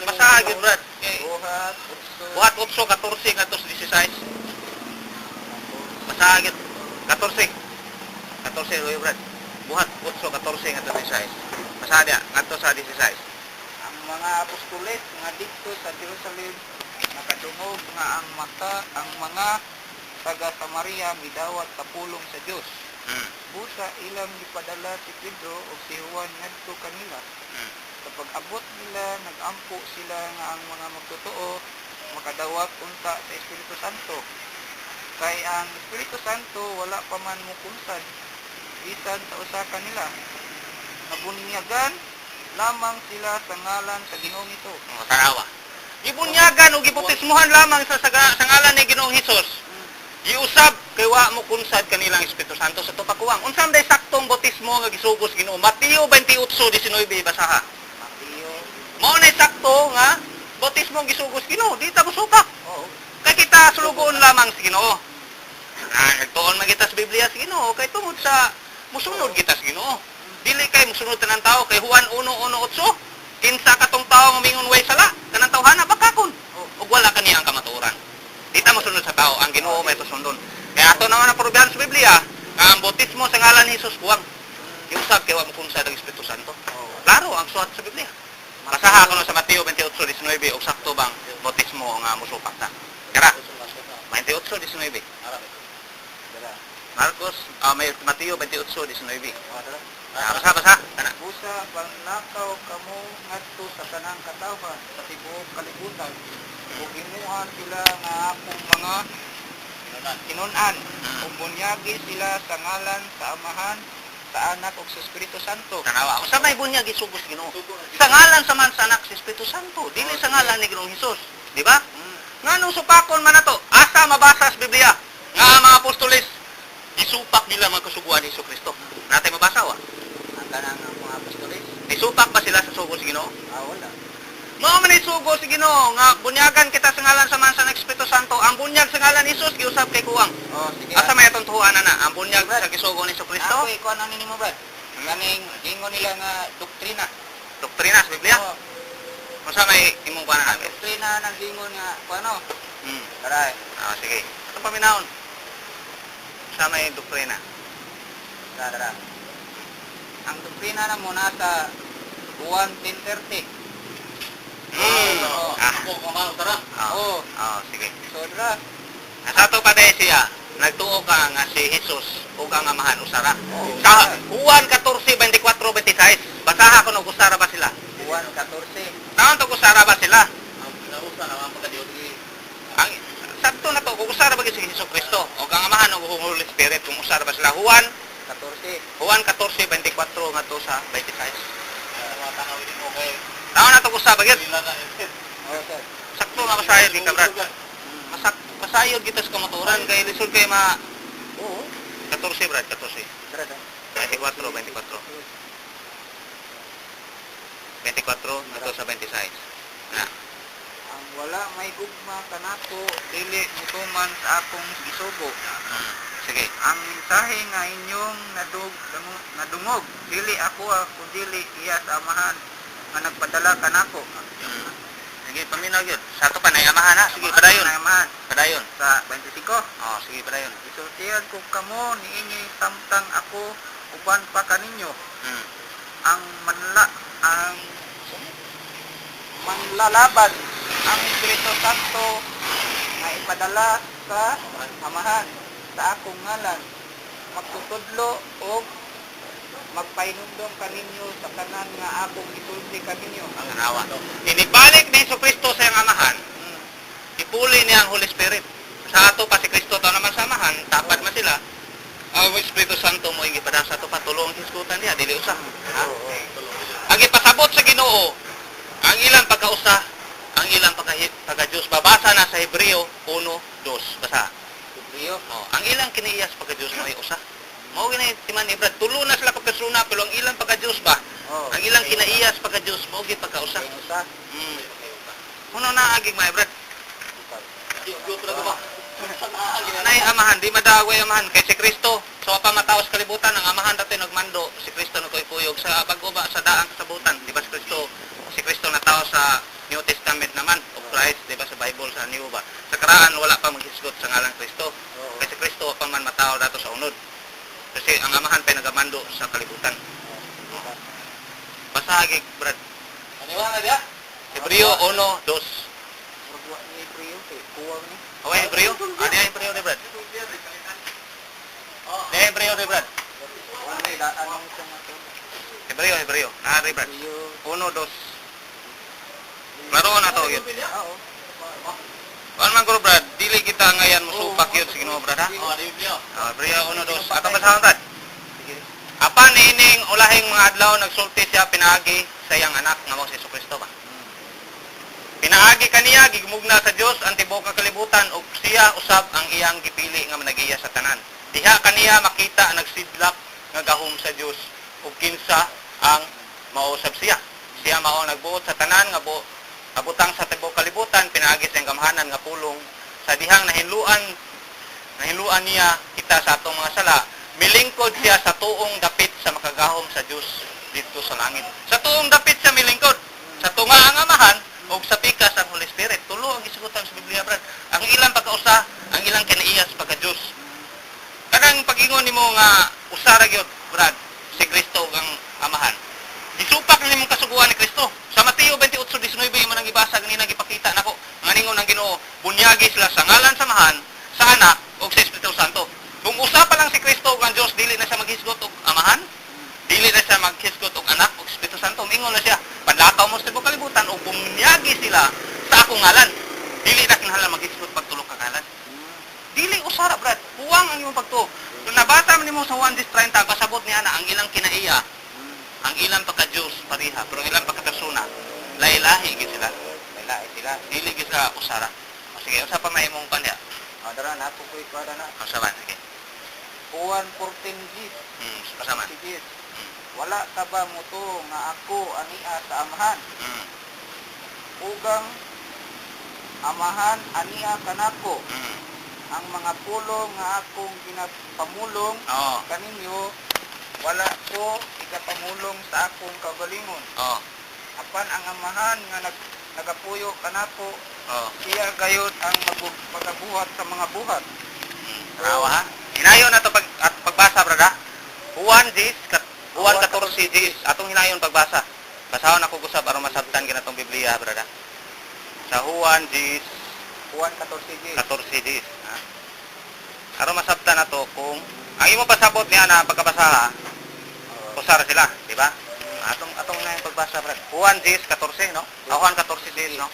[SPEAKER 1] Basa gyud, Brad. Kay
[SPEAKER 2] Buhat 8.
[SPEAKER 1] Buhat 8:14 ngadto sa 16. Basa gyud 14. 14 Roy, Brad. Buhat 8:14 ngadto sa 16. Basa dia ngadto sa 16.
[SPEAKER 2] Ang mga apostoles nga didto sa Jerusalem nakadungog nga ang mata ang mga Taga Samaria midawat sa pulong sa Dios. Busa ilang gipadala si Pedro ug si Juan ngadto kanila. Sa pag-abot nila, nagampo sila nga ang mga magtotoo makadawat unta sa Espiritu Santo. Kay ang Espiritu Santo wala pa man mukunsad bisan sa usa kanila. Nabunyagan lamang sila sa ngalan sa Ginoong Hesus.
[SPEAKER 1] Oh, tanawa. Gibunyagan o gibautismuhan lamang sa ngalan ni Ginoong Hesus. Giusab kay wa mo kunsad kanilang Espiritu Santo sa tupakuwang. Unsa man day saktong bautismo nga gisugos Ginoo? Mateo 28:19, basaha.
[SPEAKER 2] Mateo.
[SPEAKER 1] Mao na sakto nga bautismo ang gisugos Ginoo, di ta mosupak.
[SPEAKER 2] Oo.
[SPEAKER 1] Kay kita sulugoon lamang sa Ginoo. Ah, nagtuon man kita sa Biblia sa Ginoo kay tungod sa musunod kita sa Ginoo. Dili kay musunod tanan tao kay Juan 1:1-8. Kinsa katong tao nga mingon way sala, kanang tawhana bakakon. Ug wala kaniya ang kamatuoran. Di ta mosunod sa tao, ang Ginoo may tusundon. Kaya ato naman ang probihan sa Biblia, nga ang bautismo sa ngalan ni Jesus kuwang. Giusab kay wa mo kunsad ang Espiritu Santo.
[SPEAKER 2] Oo.
[SPEAKER 1] Klaro ang suwat sa Biblia. Basaha ko no sa Mateo 28:19 og sakto bang bautismo nga musupak ta. Kara, 28:19.
[SPEAKER 2] Dara.
[SPEAKER 1] Marcos, may Mateo 28:19.
[SPEAKER 2] Oh, dara.
[SPEAKER 1] Ah, basa, basa. Kana.
[SPEAKER 2] Busa panlakaw kamo ngadto sa tanang katawhan sa tibuok kalibutan ug himuha sila nga akong mga tinun-an ug bunyagi sila sa ngalan sa Amahan, sa Anak ug sa Espiritu Santo.
[SPEAKER 1] Tanawa. Unsa may bunyag isugos Ginoo? Sa ngalan sa man sa Anak sa Espiritu Santo, dili sa ngalan ni Ginoong Hesus, di ba? Nganong supakon man nato? Asa mabasa sa Biblia nga ang mga apostoles isupak nila mga kasuguan ni Kristo? Natay mabasa wa.
[SPEAKER 2] Ang kanang ang mga apostoles,
[SPEAKER 1] Isupak ba sila sa sugos Ginoo?
[SPEAKER 2] ah, wala.
[SPEAKER 1] Mao man isugo si Ginoo nga bunyagan kita sa ngalan sa man sa Anak sa Espiritu Santo. Ang bunyag sa ngalan ni Jesus giusab kay kuwang.
[SPEAKER 2] Oh, sige.
[SPEAKER 1] Asa may atong tuhuan na ang bunyag sa gisugo ni Kristo?
[SPEAKER 2] Ako ikuan ani nimo, Brad. Kaning gingon nila nga doktrina.
[SPEAKER 1] Doktrina sa Biblia.
[SPEAKER 2] Oh,
[SPEAKER 1] Unsa may imong kuan
[SPEAKER 2] ang
[SPEAKER 1] na?
[SPEAKER 2] doktrina ng gingon nga kuano. Tara.
[SPEAKER 1] Ah, sige. Atong paminawon. Unsa may doktrina?
[SPEAKER 2] Tara, tara. Ang doktrina na mo nasa Juan 10:30. Oo.
[SPEAKER 1] Ah.
[SPEAKER 3] Ako kamao tara.
[SPEAKER 1] Ah.
[SPEAKER 2] Oo.
[SPEAKER 1] Ah, sige.
[SPEAKER 2] So, tara.
[SPEAKER 1] Sa ato pa siya, nagtuo ka nga si Jesus ug ang Amahan usara.
[SPEAKER 2] Oo.
[SPEAKER 1] Sa Juan 14:24, 26, basaha ko no usara ba sila?
[SPEAKER 2] Juan 14.
[SPEAKER 1] Naon to usara ba sila?
[SPEAKER 3] Ang pinausa na ang pagkadios.
[SPEAKER 1] Ang sakto na to, kung usara ba gyud si Hesus Kristo o ang Amahan o Holy Spirit, kung usara ba sila? Juan
[SPEAKER 2] 14.
[SPEAKER 1] Juan 14:24 ngadto sa 26.
[SPEAKER 3] Mga tanawin mo kay
[SPEAKER 1] Naon na to kung usara ba gyud?
[SPEAKER 3] sila na.
[SPEAKER 2] Oh, sir.
[SPEAKER 1] Sakto nga masayod kita, Brad. Masak masayod kita sa kamatuoran kay lisod kay ma
[SPEAKER 2] Oo.
[SPEAKER 1] 14, Brad, 14.
[SPEAKER 2] Tara, tara.
[SPEAKER 1] 24, 24. 24 ngadto sa 26. Na.
[SPEAKER 2] Ang wala may gugma kanako dili mutuman sa akong gisugo.
[SPEAKER 1] Sige.
[SPEAKER 2] Ang mensahe nga inyong nadungog dili ako kundili iya sa Amahan nga nagpadala kanako.
[SPEAKER 1] Sige, paminaw yun. Sa ato pa, naiamahan ha. Sige, padayon.
[SPEAKER 2] Ang Amahan
[SPEAKER 1] Padayon.
[SPEAKER 2] sa 25.
[SPEAKER 1] Oh, sige, padayon.
[SPEAKER 2] Isultihan ko kamo niini samtang ako uban pa kaninyo. Ang manla ang manlalaban ang Espiritu Santo nga ipadala sa Amahan sa akong ngalan magtutudlo og magpahinumdom kaninyo sa tanan nga akong gisulti kaninyo.
[SPEAKER 1] Tanawa. Inibalik ni Hesus Kristo sa iyang amahan, ipuli niya ang Holy Spirit. Sa ato pa si Kristo tao naman sa amahan, tapad man sila. Ang Espiritu Santo mo igipada sa ato pa tulong hisgutan niya dili usa. Ha? Ang ipasabot sa Ginoo, ang ilang pagkausa, ang ilang pagka-Diyos. Babasa na sa Hebreo 1:2. Basa.
[SPEAKER 2] Hebreo.
[SPEAKER 1] Oh, ang ilang kiniiyas pagka-Diyos mo ay usa. Mao gini timan ni Brad, tulo na sila ka persona pero ang ilang pagka-Diyos ba?
[SPEAKER 2] Oh.
[SPEAKER 1] Ang ilang kinaiyas pagka-Diyos mao gyud pagkausa.
[SPEAKER 2] Kay usa.
[SPEAKER 1] Kuno na agig mga Brad.
[SPEAKER 3] Diyos talaga ba?
[SPEAKER 1] Nay amahan, di madaway amahan kay si Kristo. So pa matao sa kalibutan ang amahan dati nagmando si Kristo nagkuyog sa bago ba sa daang kasabutan, di ba si Kristo? Si Kristo natao sa New Testament naman of Christ, di ba sa Bible sa New ba? Sa karaan wala pa maghisgot sa ngalang Kristo.
[SPEAKER 2] Oo.
[SPEAKER 1] Kay si Kristo wa pa man matao dato sa unod. Kasi ang amahan pa nagamando sa kalibutan. Basahag Brad.
[SPEAKER 3] Maniwala dia?
[SPEAKER 1] Hebreo 1:2.
[SPEAKER 2] Murag wa ni Hebreo kay kuwang ni.
[SPEAKER 1] Away Hebreo? Ano yung Hebreo ni Brad? rin, Brad.
[SPEAKER 2] Ano daan mo sa mga to?
[SPEAKER 1] Hebreo, Hebreo. Naa rin, Brad.
[SPEAKER 2] Hebreo.
[SPEAKER 1] 1, 2. Klaro na to, yun.
[SPEAKER 2] Oo.
[SPEAKER 1] Kuan man ko, Brad, dili kita ngayon musupak yun sa Ginoo, Brad, ha?
[SPEAKER 3] Oh, di Biblia.
[SPEAKER 1] Ah, Hebreo 1, 2. Ato basahon, Brad. Apan ining ulahing mga adlaw nagsulti siya pinaagi sa iyang anak nga mao si Jesucristo ba. Pinaagi kaniya gigmugna sa Dios ang tibuok nga kalibutan ug siya usab ang iyang gipili nga managiya sa tanan. Diha kaniya makita ang nagsidlak nga gahom sa Dios ug kinsa ang mausab siya. Siya mao ang nagbuot sa tanan nga nga butang sa tibuok kalibutan pinaagi sa iyang gamhanan nga pulong sa dihang nahinluan nahinluan niya kita sa atong mga sala, milingkod siya sa tuong dapit sa makagahom sa Dios didto sa langit. Sa tuong dapit siya milingkod. Sa tunga ang Amahan ug sa pikas ang Holy Spirit. Tulo ang gisugutan sa Biblia, Brad. Ang ilang pagkausa, ang ilang kinaiyas pagka Dios. Kanang pag-ingon nimo nga usa ra gyud, Brad, si Kristo ug ang Amahan. Gisupak na nimong kasuguan ni Kristo. Sa Mateo 28:19 imo nang gibasa ganina, gipakita nako nga ningon ang Ginoo, bunyagi sila sa ngalan sa Amahan, sa Anak ug sa Espiritu Santo. Kung usa pa lang si Kristo ug ang Dios, dili na siya maghisgot og Amahan, dili na siya maghisgot og Anak ug Espiritu Santo. Mingon na siya, "Panlakaw mo sa tibuok kalibutan ug bunyagi sila sa akong ngalan." Dili na kinahanglan maghisgot pag tulo ka ngalan. Dili usara, Brad. Huwang ang imong pagtuo. Kung nabasa man nimo sa Juan 10:30, pasabot niya na ang ilang kinaiya, ang ilang pagka-Diyos pareha, pero ang ilang pagka-persona, lahi-lahi gyud sila.
[SPEAKER 2] Lahi sila.
[SPEAKER 1] Dili gyud sila usara. O sige, usa pa may imong kanya.
[SPEAKER 2] O, dara na ako ko ikuha na.
[SPEAKER 1] Usa ba? Sige.
[SPEAKER 2] Juan 14 G.
[SPEAKER 1] Usa man.
[SPEAKER 2] Sige. Wala ka ba mutuo nga ako ania sa Amahan? Ug ang Amahan ania kanako. Ang mga pulong nga akong ginapamulong kaninyo, wala ko igapamulong sa akong kaugalingon. Apan ang Amahan nga nagapuyo kanako, siya gayud ang magabuhat sa mga buhat.
[SPEAKER 1] Tanawa ha. Hinayon na to pag at pagbasa, brad, ha. Juan 10, Juan 14 10. Atong hinayon pagbasa. Basahon ako gusab aron masabtan kinatong Biblia, brad, ha. Sa Juan 10,
[SPEAKER 2] Juan 14 10.
[SPEAKER 1] 14 10. Ha? Aron masabtan nato kung ang imo pasabot niya na pagkabasa, ha, usara sila, di ba? Atong atong na yung pagbasa, brad. Juan 10, 14, no? Ah, Juan 14 10, no?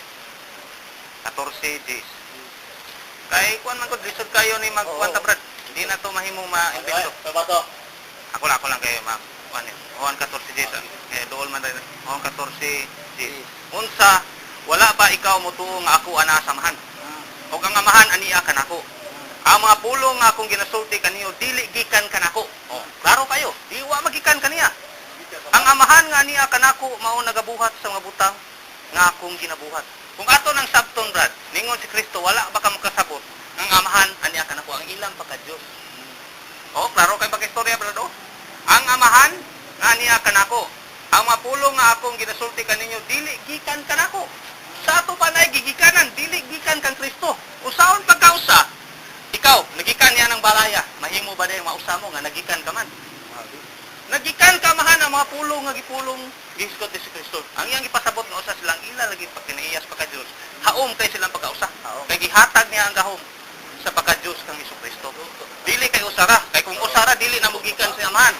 [SPEAKER 1] 14 10. Kay kuan man ko lisod kayo ni magkuan ta, brad. Hindi na to mahimo ma-imbento.
[SPEAKER 3] Ano ba to?
[SPEAKER 1] Ako lang kayo ma kuan yun. Juan 14 10. Ah. Eh dool man rin. Juan 14 10. Unsa wala ba ikaw motuo nga ako ana sa Amahan? Ug ang Amahan ania kanako. Ang mga pulong nga akong ginasulti kaniyo dili gikan kanako. Oh, klaro kayo. Di wa magikan kaniya. Ang Amahan nga ania kanako mao nagabuhat sa mga butang nga akong ginabuhat. Kung ato nang sabton, Brad, ningon si Kristo, wala ba ka makasabot ang Amahan ania kanako, ang ilang pagka-Dios. Oh, klaro kay pagka-istorya, Brad, oh. Ang Amahan nga ania kanako. Ang mga pulong nga akong ginasulti kaninyo dili gikan kanako. Sa ato pa nay gigikanan, dili gikan kang Kristo. Usaon pagkausa, ikaw, nagikan niya ng balaya. Mahimo ba dayong mausa mo nga nagikan ka man? Nagikan ka mahan ang mga pulong nga gipulong gihisgot ni si Kristo. Ang iyang gipasabot nga usa silang ila lagi pagkinaiyas pagka Dios. Haom kay silang pagkausa.
[SPEAKER 2] Haom.
[SPEAKER 1] Kay gihatag niya ang gahom sa pagka Dios kang Kristo. Dili kay usara, kay kung usara dili na mogikan sa Amahan.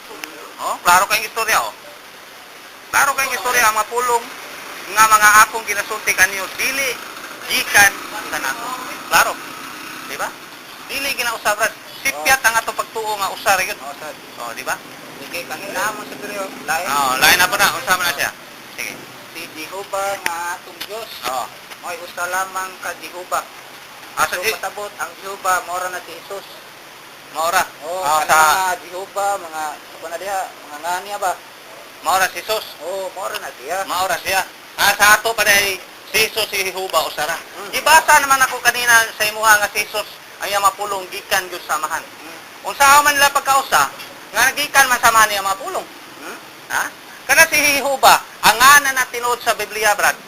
[SPEAKER 1] Oh, klaro kay istorya oh. Klaro kay istorya ang mga pulong nga mga akong ginasulti kaniyo dili gikan kanako. Klaro. Di ba? Dili ginausab, Brad. Sipyat ang atong pagtuo nga usara gyud.
[SPEAKER 2] Oo, sad.
[SPEAKER 1] Oh, di ba?
[SPEAKER 2] Sige, kanina mo sa pero lain.
[SPEAKER 1] Oh, lain na po na. Unsa man na siya? Sige.
[SPEAKER 2] Si Jehova nga atong Dios, mo'y usa lamang ka Jehova.
[SPEAKER 1] Ah, sa
[SPEAKER 2] So, pasabot ang Jehova mao ra na si Jesus.
[SPEAKER 1] Maora.
[SPEAKER 2] Oh,
[SPEAKER 1] Ah,
[SPEAKER 2] sa
[SPEAKER 1] sa
[SPEAKER 2] mga Jehova, mga ako na diha, mga ngani ba?
[SPEAKER 1] Maora si Jesus.
[SPEAKER 2] Oh, mao ra na siya.
[SPEAKER 1] Maora siya. Ah, sa ato pa dahil si Jesus si Jehova usara. Gibasa naman ako kanina sa imuha nga si Jesus ang iyang mapulong gikan gyud sa Amahan. Unsa man nila pagkausa nga gikan man sa Amahan iyang mapulong. Ha? Kana si Jehova, ang ngalan na tinuod sa Biblia, Brad,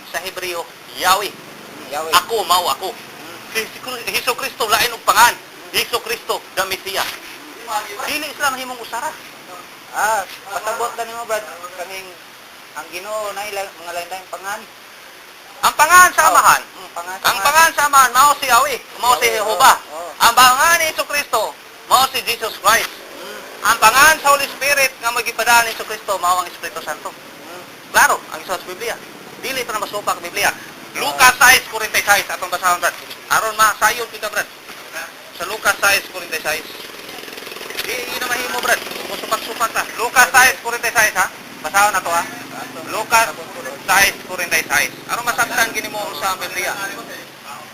[SPEAKER 1] sa Hebreo, Yahweh.
[SPEAKER 2] Yahweh.
[SPEAKER 1] Ako mao ako. Si Hesus Kristo lain og pangan. Hesus Kristo the Messiah. Dili sila mahimong usara.
[SPEAKER 2] Ah, pasabot na nimo, Brad, kaning ang Ginoo na ilang mga lain-laing pangan.
[SPEAKER 1] Ang pangan sa Amahan,
[SPEAKER 2] Pangan sa
[SPEAKER 1] ang
[SPEAKER 2] Amahan.
[SPEAKER 1] pangan sa Amahan mao si Yahweh, mao si
[SPEAKER 2] Yahweh,
[SPEAKER 1] Jehova.
[SPEAKER 2] oo.
[SPEAKER 1] Ang pangan ni Hesus Kristo mao si Jesus Christ. Ang pangalan sa Holy Spirit nga magipadaan ni Kristo mao ang Espiritu Santo. Klaro, ang isa sa Biblia. Dili pa na masupak ang Biblia. Lucas 6:46 atong basahon, Brad. Aron masayod kita, Brad. Sa Lucas 6:46. Di na mahimo, Brad. Kung supak-supak ta. Lucas 6:46, ha. Basahon na to, ha. Lucas 6:46. Aron masabtan gini mo sa Biblia.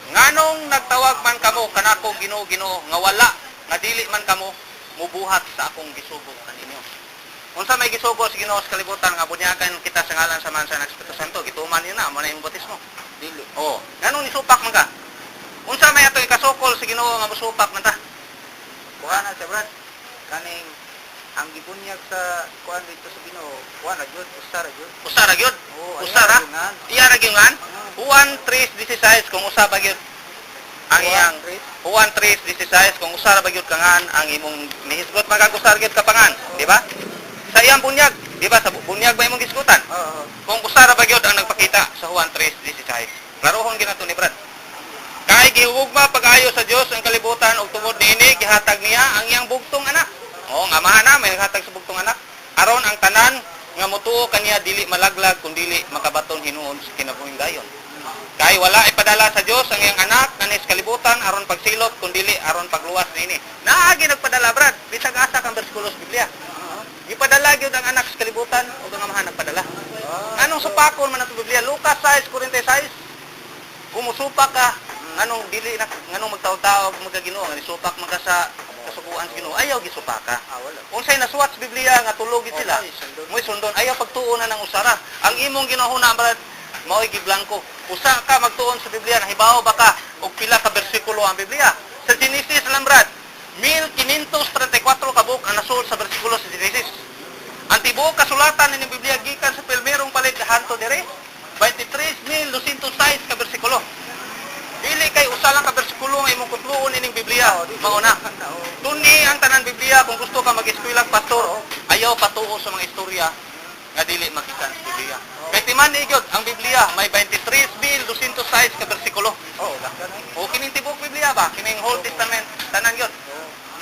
[SPEAKER 1] Nganong nagtawag man kamo kanako Ginoo, Ginoo, nga wala nga dili man kamo mubuhat sa akong gisugo kaninyo? Unsa may gisugo sa Ginoo sa kalibutan? Nga bunyagan kita sa ngalan sa Amahan, sa Anak, Espiritu Santo. Gituman niya na mo na imong bautismo.
[SPEAKER 2] Dili.
[SPEAKER 1] Oh, nganong nisupak man ka? Unsa may ato ikasukol sa Ginoo nga musupak man ta?
[SPEAKER 2] Kuha na siya, Brad. Kaning ang gibunyag sa kuan dito sa Ginoo, kuha na jud, usa ra jud.
[SPEAKER 1] Usa ra gyud.
[SPEAKER 2] Oo,
[SPEAKER 1] Usa ra.
[SPEAKER 2] ayaw nga.
[SPEAKER 1] Iya ra gyud ngan. Juan 3:16, kung usa ba gyud ang iyang Juan 3:16, kung usa ra ba gyud kangan ang imong nihisgot, magag usa ra gyud ka pangan, di ba? Sa iyang bunyag, di ba? Sa bunyag ba imong gisgutan?
[SPEAKER 2] Oo.
[SPEAKER 1] Kung usa ra ba gyud ang nagpakita sa Juan 3:16. Klarohon gyud nato ni Brad. Kay gihugma pag-ayo sa Dios ang kalibutan ug tungod niini gihatag niya ang iyang bugtong anak. Oo, ang amahan na may naghatag sa bugtong anak. Aron ang tanan nga motuo kaniya dili malaglag kun dili makabaton hinuon sa kinabuhing dayon. Kay wala ipadala sa Dios ang iyang anak kanis kalibutan aron pagsilot kun dili aron pagluwas niini. Naagi nagpadala, Brad, bisag asa kang bersikulo sa Biblia. Gipadala gyud ang anak sa kalibutan ug ang amahan nagpadala. Anong supakon man ang Biblia? Lucas 6:46. Kung musupak ka, nganong dili na, nganong magtaw-tawag mo ka Ginoo, nga nisupak man ka sa kasuguan sa Ginoo, ayaw gisupak ka.
[SPEAKER 2] Ah, wala.
[SPEAKER 1] Unsay nasuwat sa Biblia nga tulog gid sila,
[SPEAKER 2] Oh, sundon.
[SPEAKER 1] mo'y sundon, ayaw pagtuon na ng usara. Ang imong ginahuna, Brad, mao'y giblangko. Usa ka magtuon sa Biblia, nahibaw ba ka og pila ka bersikulo ang Biblia? Sa Genesis lang, Brad, 1534 ka buok ang nasuot sa bersikulo sa Genesis. Ang tibuok kasulatan ni Biblia gikan sa pilmerong palit hanto dire, 23,206 ka bersikulo. Dili kay usa lang ka bersikulo nga imong kutluon ining Biblia. Mao na. Tuni ang tanan Biblia kung gusto ka mag-eskwela pastor, ayaw patuo sa mga istorya nga dili magikan sa Biblia. Kay timan ni gyud ang Biblia may 23,206 ka bersikulo.
[SPEAKER 2] Oo, daghan ay.
[SPEAKER 1] O kining tibuok Biblia ba? Kining Whole Testament tanan gyud.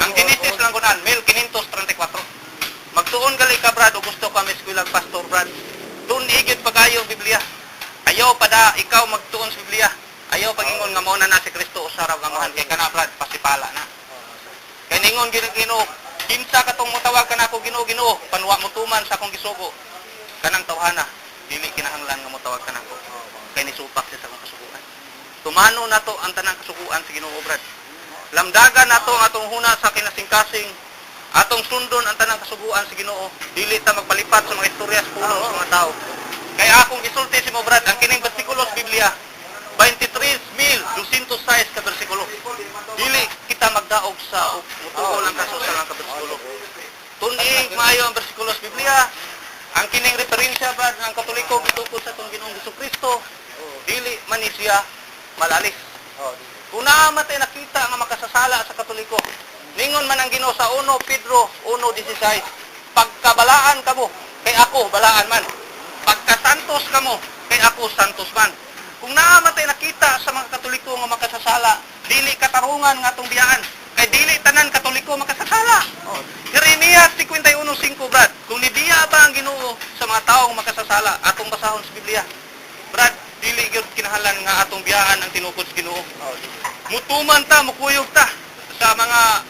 [SPEAKER 1] Ang Genesis lang kunan 1534. Magtuon gali ka, Brad, o gusto ka eskwela pastor, Brad. Tun-i gyud pagayo ang Biblia. Ayaw pada ikaw magtuon sa Biblia. Ayaw pagingon nga mao na na si Kristo usa ra nga amahan kay kana, Brad, pasipala na. Kay ningon gyud ang Ginoo, kinsa katong motawag kanako Ginoo, Ginoo, panwa mo tuman sa akong gisugo? Kanang tawhana, dili kinahanglan nga motawag kanako. Kay nisupak siya sa akong kasuguan. Tumano nato ang tanang kasuguan sa Ginoo, Brad. Lamdagan nato ang atong huna sa kinasingkasing. Atong sundon ang tanang kasuguan sa Ginoo. Dili ta magpalipat sa mga istorya sa pulong sa mga tao. Kaya akong gisulti si mo, Brad, ang kining bersikulo sa Biblia, 23,206 ka bersikulo. Dili kita magdaog sa mutuo lang kaso sa lang ka bersikulo. Tun-i maayo ang bersikulo sa Biblia. Ang kining referensya, Brad, ng Katoliko gitukod sa atong Ginoong Kristo, dili man ni siya malalis.
[SPEAKER 2] Oo, dili.
[SPEAKER 1] Kung naa man tay nakita nga makasasala sa Katoliko, ningon man ang Ginoo sa 1 Pedro 1:16, "Pagkabalaan kamo, kay ako balaan man. Pagkasantos kamo, kay ako santos man." Kung naa man tay nakita sa mga Katoliko nga makasasala, dili katarungan nga atong biyaan. Kay dili tanan Katoliko makasasala.
[SPEAKER 2] Oo.
[SPEAKER 1] Jeremias 51:5, Brad. Kung nibiya ba ang Ginoo sa mga taong makasasala, atong basahon sa Biblia. Brad, dili gyud kinahanglan nga atong biyaan ang tinukod sa Ginoo.
[SPEAKER 2] Oo, dili.
[SPEAKER 1] Mutuman ta, mukuyog ta sa mga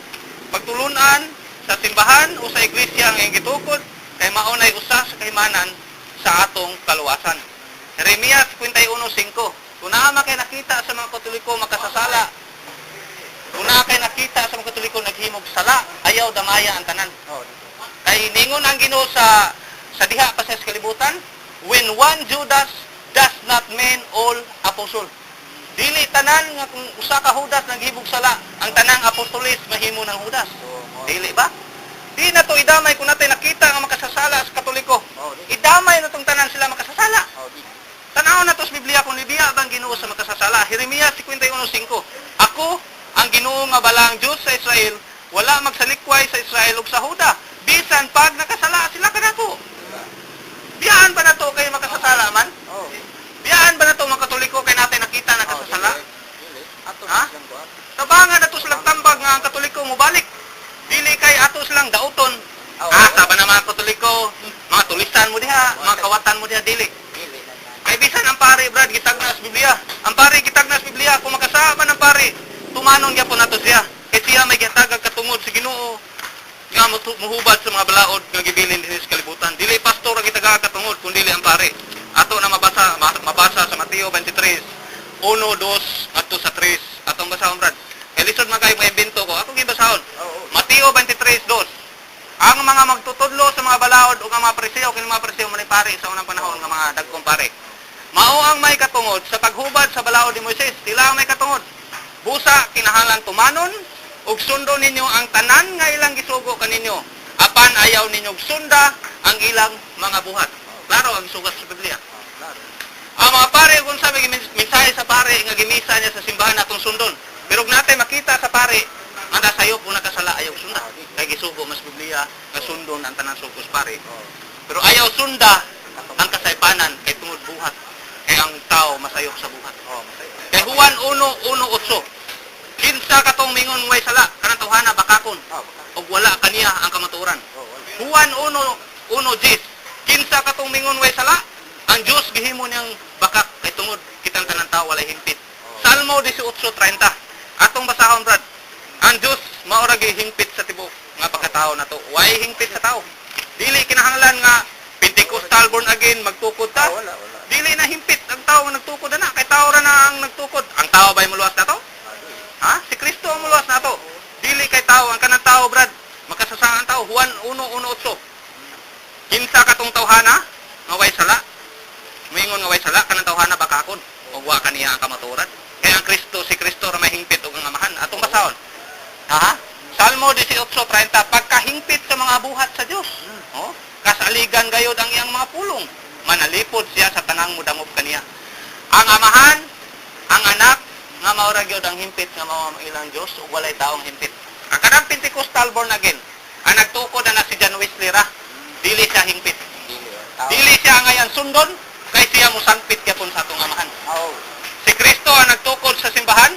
[SPEAKER 1] pagtulunan sa simbahan o sa iglesia nga iyang gitukod kay mao nay usa sa kahimanan sa atong kaluwasan. Jeremias 51:5. Kung naa man kay nakita sa mga Katoliko makasasala, kung naa kay nakita sa mga Katoliko naghimog sala, ayaw damaya ang tanan.
[SPEAKER 2] Oo, dili.
[SPEAKER 1] Kay ningon ang Ginoo sa diha pa sa kalibutan, "When one Judas does not mean all apostle." Dili tanan nga kung usa ka Judas naghimog sala, ang tanang apostoles mahimo ng Judas.
[SPEAKER 2] Oo, mao.
[SPEAKER 1] Dili ba? Di na to idamay kung natay nakita nga makasasala sa Katoliko.
[SPEAKER 2] Oo, dili.
[SPEAKER 1] Idamay na tong tanan sila makasasala.
[SPEAKER 2] Oo, dili.
[SPEAKER 1] Tanaw na to sa Biblia kung nibiya bang Ginoo sa makasasala. Jeremias 51:5. "Ako, ang Ginoo nga balaang Dios sa Israel, wala magsalikway sa Israel ug sa Huda, bisan pag nakasala sila kanako." Biyaan ba na to kay makasasala man?
[SPEAKER 2] Oo.
[SPEAKER 1] Biyaan ba na to mga Katoliko kay natay nakita nakasasala?
[SPEAKER 2] Oo, dili. Ato
[SPEAKER 1] Ha?
[SPEAKER 2] silang kuan.
[SPEAKER 1] Tabangan na to silang tambag nga ang Katoliko mubalik. Dili kay ato silang dauton. Katoliko, mga tulisan mo diha, mga kawatan mo diha, dili.
[SPEAKER 2] Dili na na.
[SPEAKER 1] Kay bisan ang pare, Brad, gitagna sa Biblia. Ang pare gitagna sa Biblia, kung makasama ng pare, tumanon gyapon nato siya. Kay siya may gihatag katungod sa Ginoo nga muhubad sa mga balaod nga gibilin dinhi sa kalibutan. Dili pastor ang gitaga katungod kun dili ang pare. Ato na mabasa sa Mateo 23, 1, 2 adto sa 3. Atong basahon, Brad. Kay lisod man kayo maimbento ko. Ako gibasahon.
[SPEAKER 2] Oo.
[SPEAKER 1] Mateo 23:2. Ang mga magtutudlo sa mga balaod ug ang mga Pariseo, kini mga Pariseo man pare sa unang panahon nga mga dagkong pare. Mao ang may katungod sa paghubad sa balaod ni Moises, sila ang may katungod. Busa kinahanglan tumanon ug sundon ninyo ang tanan nga ilang gisugo kaninyo. Apan ayaw ninyo sunda ang ilang mga buhat. Klaro ang sugat sa Biblia.
[SPEAKER 2] Oh, klaro.
[SPEAKER 1] Ang mga pare, kung sabi, mensahe sa pare, nga gimisa niya sa simbahan atong sundon. Pero kung natin makita sa pare, ang nasayop o nakasala, ayaw sunda. Kay gisugo mas Biblia, nga sundon ang tanang sugos pare.
[SPEAKER 2] Oo.
[SPEAKER 1] Pero ayaw sunda ang kasaypanan kay tungod buhat. Kay ang tao masayop sa buhat.
[SPEAKER 2] Oo, masaya.
[SPEAKER 1] Kay Juan 1:1-8. Kinsa katong mingon way sala, kanang tawhana bakakon
[SPEAKER 2] Oh, baka.
[SPEAKER 1] ug wala kaniya ang kamatuoran.
[SPEAKER 2] Oo, wala.
[SPEAKER 1] Juan 1:1-10. Kinsa katong mingon way sala, ang Dios gihimo niyang bakak kay tungod kitang tanan tao walay hingpit. Salmo 18:30. Atong basahon, Brad. Ang Dios mao ra hingpit sa tibuok nga pagkatao nato. Way hingpit sa tao. Dili kinahanglan nga Pentecostal, born again, magtukod ta.
[SPEAKER 2] Ah, wala, wala.
[SPEAKER 1] Dili na hingpit ang tao nga nagtukod na kay tao ra na ang nagtukod. Ang tao ba'y muluwas nato?
[SPEAKER 2] Ah,
[SPEAKER 1] Ha? Si Kristo ang muluwas nato. Dili kay tao ang kanang tao, Brad. Makasasaan ang tao. Juan 1:1-8. Kinsa katong tawhana nga way sala? Moingon nga way sala kanang tawhana bakakon ug wa kaniya ang kamatuoran. Kaya ang Kristo, si Kristo ra may hingpit ug ang Amahan. Atong basahon. Ha? Salmo 18:30, pagkahingpit sa mga buhat sa Dios. Oh, kasaligan gayod ang iyang mga pulong. Manalipod siya sa tanang mudangop kaniya. Ang Amahan, ang Anak, nga mao ra gyud ang himpit nga mao ang ilang Dios ug walay taong himpit. Ang kanang Pentecostal born again, ang nagtukod na si John Wesley ra, dili siya hingpit.
[SPEAKER 2] Dili. Oh. Tao.
[SPEAKER 1] Dili siya ngayon sundon kay siya mosangpit gyapon sa atong Amahan.
[SPEAKER 2] Oo.
[SPEAKER 1] Si Kristo ang nagtukod sa simbahan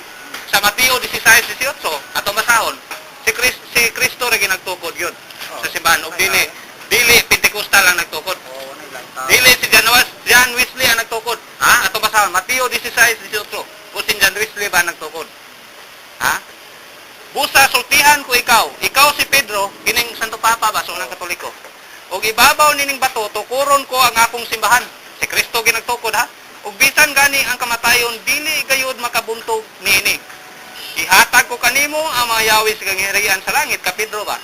[SPEAKER 1] sa Mateo 16:18 atong basahon. Si Kristo ra nagtukod yun sa simbahan ug dili dili Pentecostal ang nagtukod.
[SPEAKER 2] Oo, wala ilang tao.
[SPEAKER 1] Dili si John Wesley ang nagtukod. Ha? Atong basahon Mateo 16:18. Kung si John Wesley ba ang nagtukod? Ha? Busa sultihan ko ikaw. Ikaw si Pedro, kining Santo Papa ba sa unang Katoliko. Ug ibabaw nining bato tukuron ko ang akong simbahan. Si Kristo ginagtukod, ha. Ug bisan gani ang kamatayon dili gayud makabuntog niini. Ihatag ko kanimo ang mga yawi sa kangiharian sa langit, ka Pedro ba?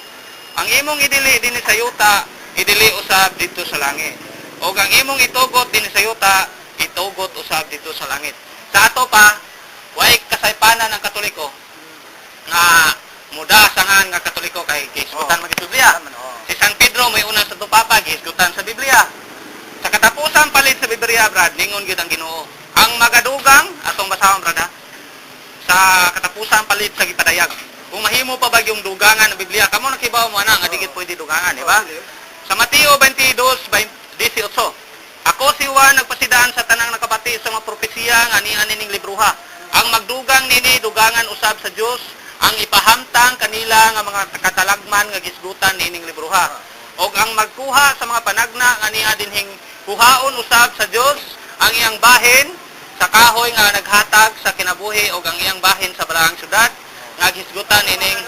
[SPEAKER 1] Ang imong idili dinhi sa yuta, idili usab dito sa langit. O ang imong itugot dinhi sa yuta, itugot usab dito sa langit. Sa ato pa, way kasaypanan ang Katoliko nga muda sangan nga Katoliko kay gihisgutan
[SPEAKER 2] Oo.
[SPEAKER 1] man sa Biblia.
[SPEAKER 2] Tama na, oo.
[SPEAKER 1] Si San Pedro may unang Santo Papa gihisgutan sa Biblia. Sa katapusan palit sa Biblia, Brad, ningon gyud ang Ginoo. Ang magadugang atong basahon, Brad, ha? Sa katapusan palit sa gipadayag. Kung mahimo pa ba yung dugangan ng Biblia, kamo nakibaw mo ana nga digit pwede dugangan, di ba? Sa Mateo 22:18. Ako si Juan nagpasidaan sa tanang nakabati sa mga propesiya nga nian nining libroha. Ang magdugang nini dugangan usab sa Dios ang ipahamtang kanila nga mga katalagman nga gisgutan nining libroha. Og ang magkuha sa mga panagna nga niya dinhing kuhaon usab sa Dios ang iyang bahin sa kahoy nga naghatag sa kinabuhi og ang iyang bahin sa balaang syudad nga gisgutan nining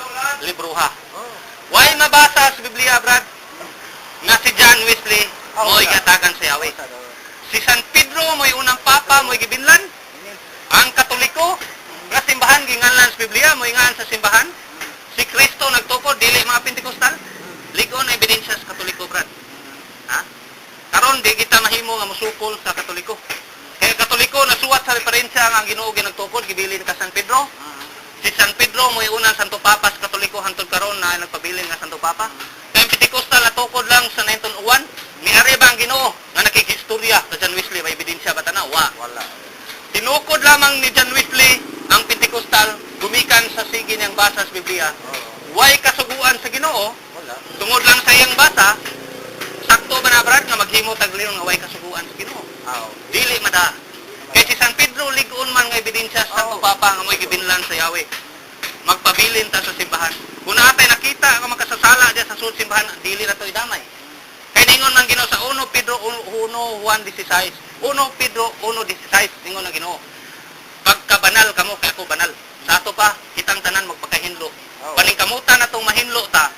[SPEAKER 1] libroha.
[SPEAKER 2] Oo.
[SPEAKER 1] Why mabasa sa Biblia, Brad? Nga si John Wesley
[SPEAKER 2] Oh,
[SPEAKER 1] mo'y
[SPEAKER 2] wala.
[SPEAKER 1] gatagan sa Yahweh.
[SPEAKER 2] Sa daw.
[SPEAKER 1] Si San Pedro mo'y unang papa, mo'y gibinlan.
[SPEAKER 2] Ini.
[SPEAKER 1] Ang Katoliko nga simbahan ginganlan sa Biblia, mo'y ngan sa simbahan. Si Kristo nagtukod dili mga Pentecostal. Ligon ang ebidensya sa Katoliko, Brad. Ha? Karon di kita mahimo nga musukol sa Katoliko. Kaya Katoliko nasuwat sa referensya nga ang Ginoo ginagtukod gibilin ka San Pedro. Si San Pedro mo'y unang Santo Papa sa Katoliko hantod karon na nagpabilin nga Santo Papa. Kaya ang Pentecostal natukod lang sa 1901. Miari ba ang Ginoo nga nakikistorya sa John Wesley, may ebidensya ba tanaw? Wa.
[SPEAKER 2] Wala.
[SPEAKER 1] Tinukod lamang ni John Wesley ang Pentecostal gumikan sa sige niyang basa sa Biblia.
[SPEAKER 2] Oo.
[SPEAKER 1] Way kasuguan sa Ginoo
[SPEAKER 2] Wala.
[SPEAKER 1] tungod lang sa iyang basa. Sakto ba na, Brad, nga maghimo taglion nga way kasuguan sa Ginoo?
[SPEAKER 2] Ah, oo.
[SPEAKER 1] Dili mada. Kay si San Pedro lig-on man nga ebidensya sa Santo
[SPEAKER 2] Oo.
[SPEAKER 1] Papa nga mo'y gibinlan sa Yahweh. Magpabilin ta sa simbahan. Kung naatay nakita nga makasasala diya sa sulod simbahan, dili na to idamay. Ningon man Ginoo sa 1 Pedro 1 Juan 16. 1 Pedro 1:16, ningon ang Ginoo. Pagkabanal kamo kay ako banal. Sa ato pa kitang tanan magpakahinlo.
[SPEAKER 2] Oo.
[SPEAKER 1] Paningkamutan natong mahinlo ta.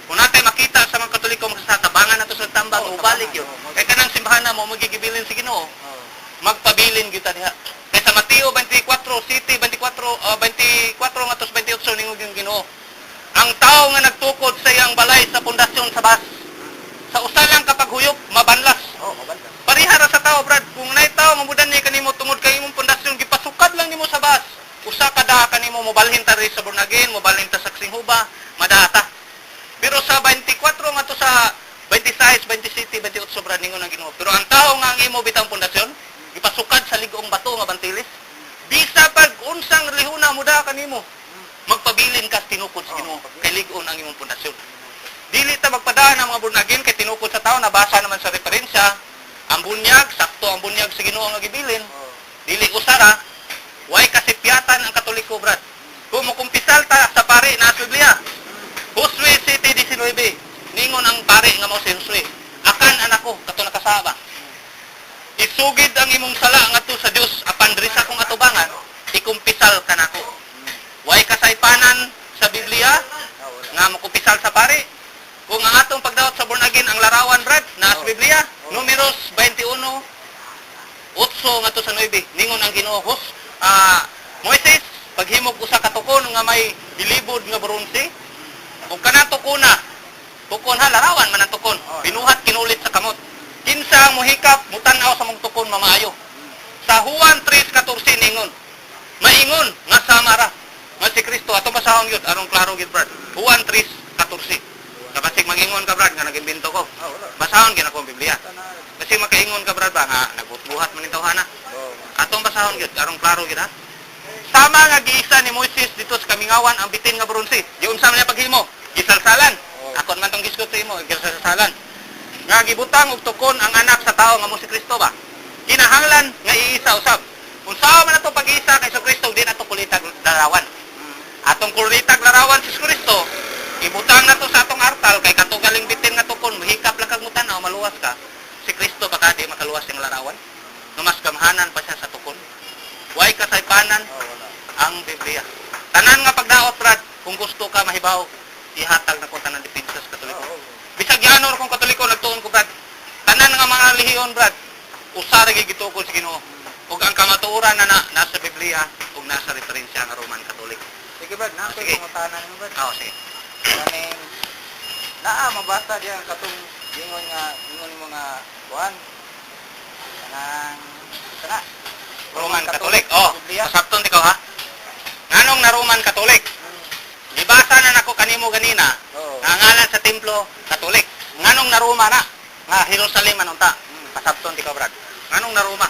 [SPEAKER 1] Kung natay makita sa mga Katoliko magsasatabangan nato sa tambang
[SPEAKER 2] Oo,
[SPEAKER 1] o balik
[SPEAKER 2] tabangan,
[SPEAKER 1] yun.
[SPEAKER 2] oo.
[SPEAKER 1] Kay kanang simbahan na mo magigibilin sa Ginoo,
[SPEAKER 2] Oo.
[SPEAKER 1] magpabilin gyud ta diha. Kay sa Mateo 24, City 24, 24 ngadto sa 28 ningon yung Ginoo. Ang tao nga nagtukod sa iyang balay sa pundasyon sa bas. Sa usa lang kapag huyop, mabanlas.
[SPEAKER 2] Oo, mabanda.
[SPEAKER 1] Pareha ra sa tao, Brad. Kung nay tao mamudan ni kanimo tungod kay imong pundasyon gipasukad lang nimo sa bas. Usa ka daa kanimo mobalhin ta ri sa Burnagin, mobalhin ta sa Singhuba, madata. Pero sa 24 ngadto sa 26, 27, 28, Brad, ningon ang Ginoo. Pero ang tao nga ang imo bitang pundasyon, gipasukad sa lig-ong bato nga bantilis. Bisa pag unsang lihuna muda kanimo, magpabilin ka sa tinukod sa Ginoo kay lig-on ang imong pundasyon. Dili ta magpadaan ang mga burnagin kay tinukod sa tao, nabasa naman sa referensya. Ang bunyag, sakto ang bunyag sa Ginoo nga gibilin.
[SPEAKER 2] Oo.
[SPEAKER 1] Dili usara, way kasipyatan ang Katoliko, Brad. Kung mukumpisal ta sa pare na sa Biblia. Josue 7:19. Ningon ang pare nga mao si Josue. Akan anak ko, kato nakasaba. Isugid ang imong sala ngadto sa Dios apan diri sa akong atubangan, ikumpisal kanako. Way kasaypanan sa Biblia
[SPEAKER 2] Ah, wala.
[SPEAKER 1] nga mokumpisal sa pare. Kung ang atong pagdawat sa born again ang larawan, Brad, na sa Biblia, Numeros 21 8 ngadto sa 9, ningon ang Ginoo, Hos, Moises, paghimog usa ka tukon nga may bilibod nga bronse. Ug kanang tukona, tukon ha, larawan man ang tukon. Binuhat kinulit sa kamot. Kinsa ang mohikap, mutan-aw sa mong tukon mamaayo. Sa Juan 3:14 ningon, maingon nga samara nga si Kristo. Ato basahon gyud aron klaro gyud, Brad. Juan 3:14. Kabasig mangingon ka, Brad, nga nagimbento ko.
[SPEAKER 2] Ah, wala.
[SPEAKER 1] Basahon gyud ako ang Biblia.
[SPEAKER 2] Sana.
[SPEAKER 1] Kasi makaingon ka, Brad, ba nga nagbuhat man ning tawhana.
[SPEAKER 2] Oo.
[SPEAKER 1] Atong basahon gyud aron klaro gyud ha. Sama nga giisa ni Moises dito sa kamingawan ang bitin nga bronse. Giunsa man niya paghimo? Gisalsalan.
[SPEAKER 2] Oo.
[SPEAKER 1] Akon man tong gisgot sa imo, gisalsalan. Nga gibutang og tukon ang anak sa tao nga mo si Kristo ba. Kinahanglan nga iisa usab. Unsa man ato pag-iisa kay Kristo, di nato kulitag larawan. Atong kulitag larawan si Kristo, ibutang nato sa atong artal kay katugaling bitin nga tukon, mahikap lang kag mutanaw, maluwas ka. Si Kristo baka di makaluwas yung larawan. Nga mas gamhanan pa siya sa tukon. Way kasaypanan
[SPEAKER 2] Oo, wala.
[SPEAKER 1] ang Biblia. Tanan nga pagdaot, Brad, kung gusto ka mahibaw, ihatag na ko tanan depensa sa Katoliko.
[SPEAKER 2] Oo.
[SPEAKER 1] Bisag gianor kong Katoliko, nagtuon ko, Brad. Tanan nga mga relihiyon, Brad, usa ra gyud gitukod sa Ginoo. Ug ang kamatuoran na, na nasa Biblia ug nasa referensya nga Roman Catholic.
[SPEAKER 2] Sige, Brad, na ako'y
[SPEAKER 1] Sige.
[SPEAKER 2] pangutana nimo, Brad.
[SPEAKER 1] Oo, sige.
[SPEAKER 2] Kaning naa mabasa diyan katong ingon nga ingon nimo nga kuan. Kanang kana.
[SPEAKER 1] Roman Catholic. Oh,
[SPEAKER 2] Biblia.
[SPEAKER 1] pasabton di ko ha. Nganong na Roman Catholic? Gibasa na nako kanimo ganina.
[SPEAKER 2] Oo.
[SPEAKER 1] Nga ang ngalan sa templo Catholic. Nganong na Roma na? Nga Jerusalem man unta. Pasabton di ka, Brad. Nganong na Roma?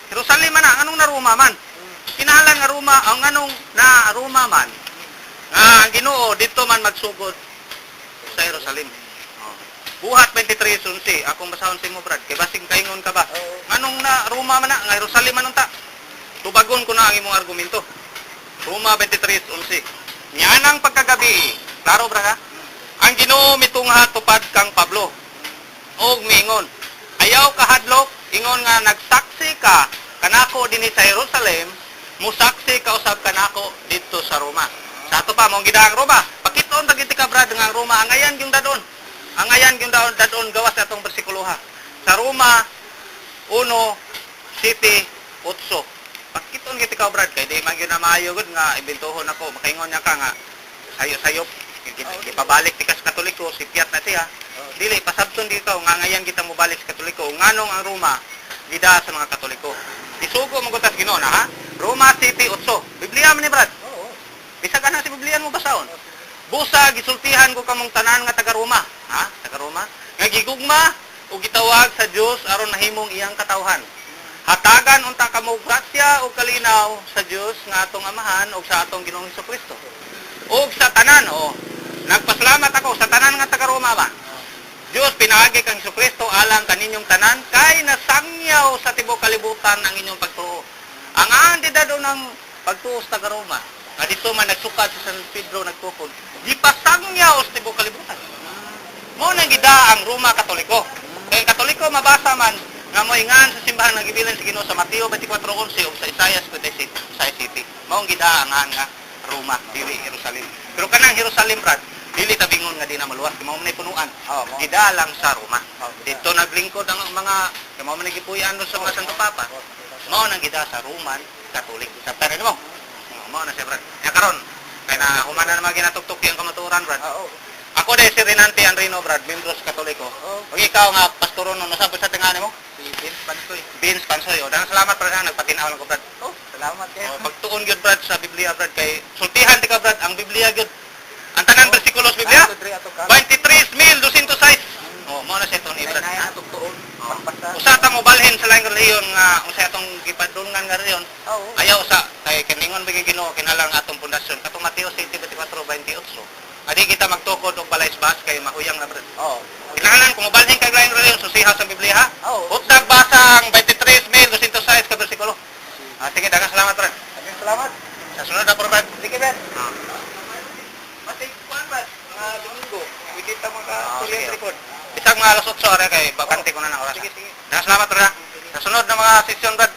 [SPEAKER 1] Jerusalem man na, nganong na Roma man? Kinahanglan nga Roma, ang nganong na Roma man? Nga ang Ginoo dito man magsugod sa Jerusalem. Oh. Buhat 23:11, akong basahon sa imo, Brad. Kay basig kaingon ka ba?
[SPEAKER 2] Oo.
[SPEAKER 1] Nganong na Roma man na, nga Jerusalem man unta? Tubagon ko na ang imong argumento. Roma 23:11. Nianang pagkagabi, klaro bra ha? Ang Ginoo mitungha tupad kang Pablo. Og miingon, ayaw kahadlok, ingon nga nagsaksi ka kanako dinhi sa Jerusalem, musaksi ka usab kanako didto sa Roma. Sa ato pa mong gidaang Roma. Pakiton ta gid ka, Brad, nga ang Roma angayan yung dadon. Angayan yung dadon, dadon gawas sa atong bersikulo ha. Sa Roma 1 City 8. Pakiton gid ka, Brad, kay di man gyud na maayo gud nga ibentohon ako, makaingon niya ka nga sayo-sayop ipabalik ti ka sa Katoliko, sipyat na siya. Dili pasabton dito nga ngayan kita mobalik sa Katoliko. Nganong ang Roma gida sa mga Katoliko? Isugo mo gutas Ginoo na ha. Roma City 8. Biblia man ni, Brad.
[SPEAKER 2] Oo.
[SPEAKER 1] Bisag ana si Biblia mo basahon. Busa gisultihan ko kamong tanan nga taga Roma, ha? Taga Roma nga gigugma ug gitawag sa Dios aron mahimong iyang katawhan. Hatagan unta kamo og grasya ug kalinaw sa Dios nga atong Amahan ug sa atong Ginoong Kristo. Ug sa tanan, oh. Nagpasalamat ako sa tanan nga taga Roma ba. Dios pinaagi kang Kristo alang kaninyong tanan kay nasangyaw sa tibuok kalibutan ang inyong pagtuo. Ang andi dado ng pagtuo sa taga Roma, nga dito man nagsukad si San Pedro nagtukod, gipasangyaw sa tibuok kalibutan. Mao nang gida ang Roma Katoliko. Katoliko mabasa man nga moingan sa simbahan nga gibilin sa Ginoo sa Mateo 24:11 ug sa Isaiah 56 City. Maong gidaa ang nga Roma, dili Jerusalem. Pero kanang Jerusalem, Brad, dili tabingon nga di na maluwas kay mao man punuan.
[SPEAKER 2] Oo, mao.
[SPEAKER 1] Gidaa lang sa Roma.
[SPEAKER 2] Oo,
[SPEAKER 1] Dito naglingkod ang mga kay mao man gipuy-an sa mga Santo Papa. Mao nang gidaa sa Roman Catholic. Sa pero mo. Mao na siya, Brad. Ya karon kay na human na naman ginatugtog ang kamatuoran, Brad.
[SPEAKER 2] Oo.
[SPEAKER 1] Ako dahil si Renante Anrino, Brad, membro sa Katoliko.
[SPEAKER 2] Oo.
[SPEAKER 1] Ug ikaw nga pastor no, nasa sa tingani mo?
[SPEAKER 2] Si Vince Pansoy.
[SPEAKER 1] Vince Pansoy. O, daghang salamat, Brad, ha, nagpatinaw lang ko, Brad.
[SPEAKER 2] Oh, salamat kayo.
[SPEAKER 1] O, pagtuon gyud, Brad, sa Biblia, Brad, kay sultihan ti ka, Brad, ang Biblia gyud. Ang tanan bersikulo sa Biblia?
[SPEAKER 2] Ah, Dre, ato ka.
[SPEAKER 1] 23,206. Oh, mao na siya itong
[SPEAKER 2] Kay
[SPEAKER 1] Brad.
[SPEAKER 2] naya atong tuon.
[SPEAKER 1] Oh.
[SPEAKER 2] Pagbasa.
[SPEAKER 1] Usa ta mo balhin sa laing relihiyon nga usa atong gipadulngan nga relihiyon.
[SPEAKER 2] Oo.
[SPEAKER 1] Ayaw sa kay kiningon ba Ginoo kinalang atong pundasyon katong Mateo 7:24-28. Adi kita magtukod og balay sa bas kay mahuyang na, Brad.
[SPEAKER 2] Oo.
[SPEAKER 1] Kinahanglan kung mobalhin kag laing relihiyon, susiha sa Biblia, ha.
[SPEAKER 2] Oo.
[SPEAKER 1] Utag basa ang 23,206 ka bersikulo. Ah, sige, daghang salamat, Brad.
[SPEAKER 2] Daghang salamat.
[SPEAKER 1] Sa sunod na, Brad.
[SPEAKER 2] Sige, Brad.
[SPEAKER 1] Ah.
[SPEAKER 2] Masig kuan, Brad. Mga Domingo. Pwede ta maka
[SPEAKER 1] Ah,
[SPEAKER 2] tuloy
[SPEAKER 1] sige.
[SPEAKER 2] ang record.
[SPEAKER 1] Bisag mga alas 8 ara kay bakante ko na ng oras.
[SPEAKER 2] Sige, sige.
[SPEAKER 1] Daghang salamat, Brad. Sa sunod na mga sesyon, Brad.